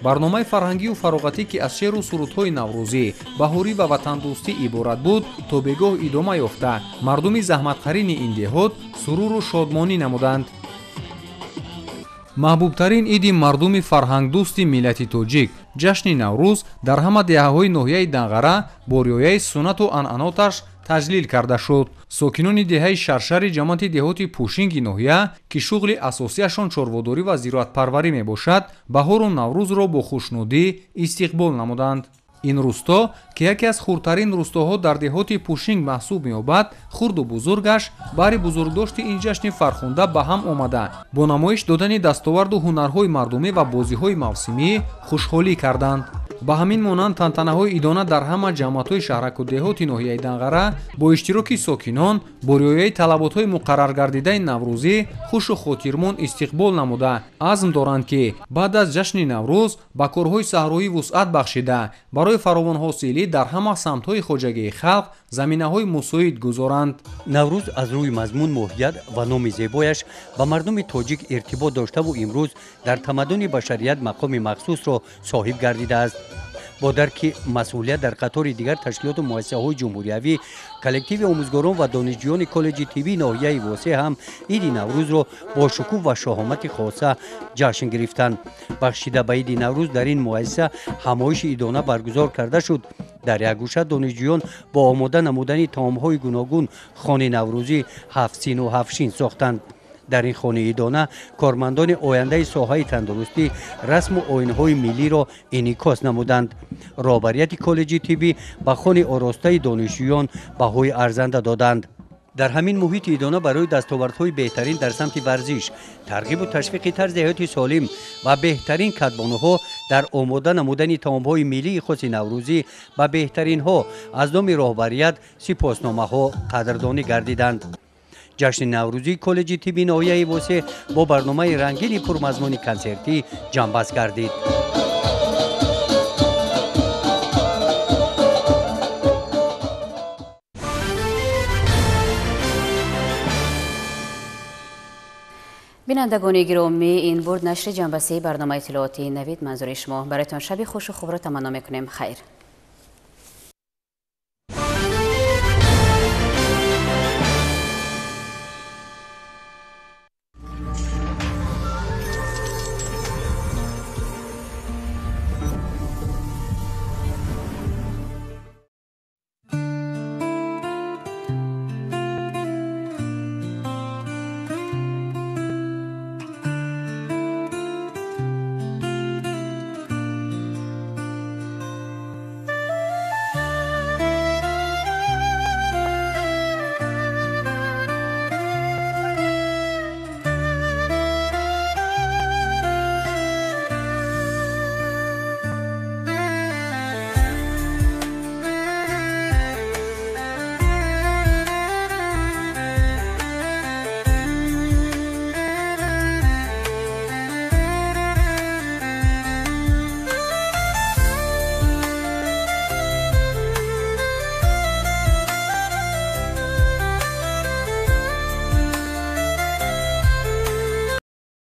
Барномаи фарҳангию фароғатӣ, ки аз шеъру сурудҳои наврӯзӣ, баҳорӣ ва ватандӯстӣ иборат буд, то бегоҳ идома ёфта, мардуми заҳматқарини ин деҳот суруру шодмонӣ намуданд. Маҳбубтарин иди мардуми фарҳангдӯсти миллати тоҷик, ҷашни Наврӯз, дар ҳама деҳаҳои ноҳияи Данғара бо риояи суннату анъаноташ таҷлил карда шуд. Сокинони деҳаи Шаршари ҷамоати деҳоти Пӯшинги ноҳия, ки шуғли асосияшон чорводорӣ ва зироатпарварӣ мебошад, баҳору Наврӯзро бо хушнудӣ истиқбол намуданд. Ин рӯсто, ки яке аз хурдтарин рӯстоҳо дар деҳоти Пӯшинг маҳсуб меёбад, хурду бузургаш баҳри бузургдошти ин ҷашни фархунда ба ҳам омада, бо намоиш додани дастоварду ҳунарҳои мардумӣ ва бозиҳои мавсимӣ хушҳолӣ карданд. Ба ҳамин монанд тантанаҳои идона дар ҳама ҷамоатҳои шаҳраку деҳоти ноҳияи Данғара бо иштироки сокинон бо риояи талаботҳои муқарраргардидаи наврӯзӣ хушу хотирмон истиқбол намуда, азм доранд, ки баъд аз ҷашни Наврӯз ба корҳои саҳроӣ вусъат бахшида, барои фаровонҳосилӣ дар ҳама самтҳои хоҷагии халқ заминаҳои мусоид гузоранд. Наврӯз аз рӯи мазмун, моҳият ва номи зебояш ба мардуми тоҷик иртибот доштаву имрӯз дар тамаддуни башарият мақоми махсусро соҳиб гардидааст. Бо дарки масъулият дар қатори дигар ташкилоту муассисаҳои ҷумҳуриявӣ, коллективи омӯзгорон ва донишҷӯёни коллеҷи тиббии ноҳияи Восеъ ҳам иди Наврӯзро бо шукӯҳ ва шоҳомати хоса ҷашн гирифтанд. Бахшида ба иди Наврӯз дар ин муассиса ҳамоиши идона баргузор карда шуд. Дар як гӯша донишҷӯён бо омода намудани таомҳои гуногун хони наврӯзӣ ҳафтсину ҳафтшин сохтанд. Дар ин хони идона кормандони ояндаи соҳаи тандурустӣ расму оинҳои миллиро инъикос намуданд. Роҳбарияти коллеҷи тиббӣ ба хони оростаи донишҷӯён баҳои арзанда доданд. Дар ҳамин муҳити идона барои дастовардҳои беҳтарин дар самти варзиш, тарғибу ташвиқи тарзи ҳаёти солим ва беҳтарин кадбонуҳо дар омода намудани таомҳои миллии хоси наврӯзӣ ба беҳтаринҳо аз номи роҳбарият сипосномаҳо қадрдонӣ гардиданд. Ҷашни наврӯзии коллеҷи тибби ноҳияи Восеъ бо барномаи рангини пурмазмуни консертӣ ҷамъбаст гардид. Бинандагони гиромӣ, ин бурд нашри ҷамъбастии барномаи иттилоотии Навид. Манзури шумо. Бароятон шаби хушу хубро таманно мекунем. Хайр.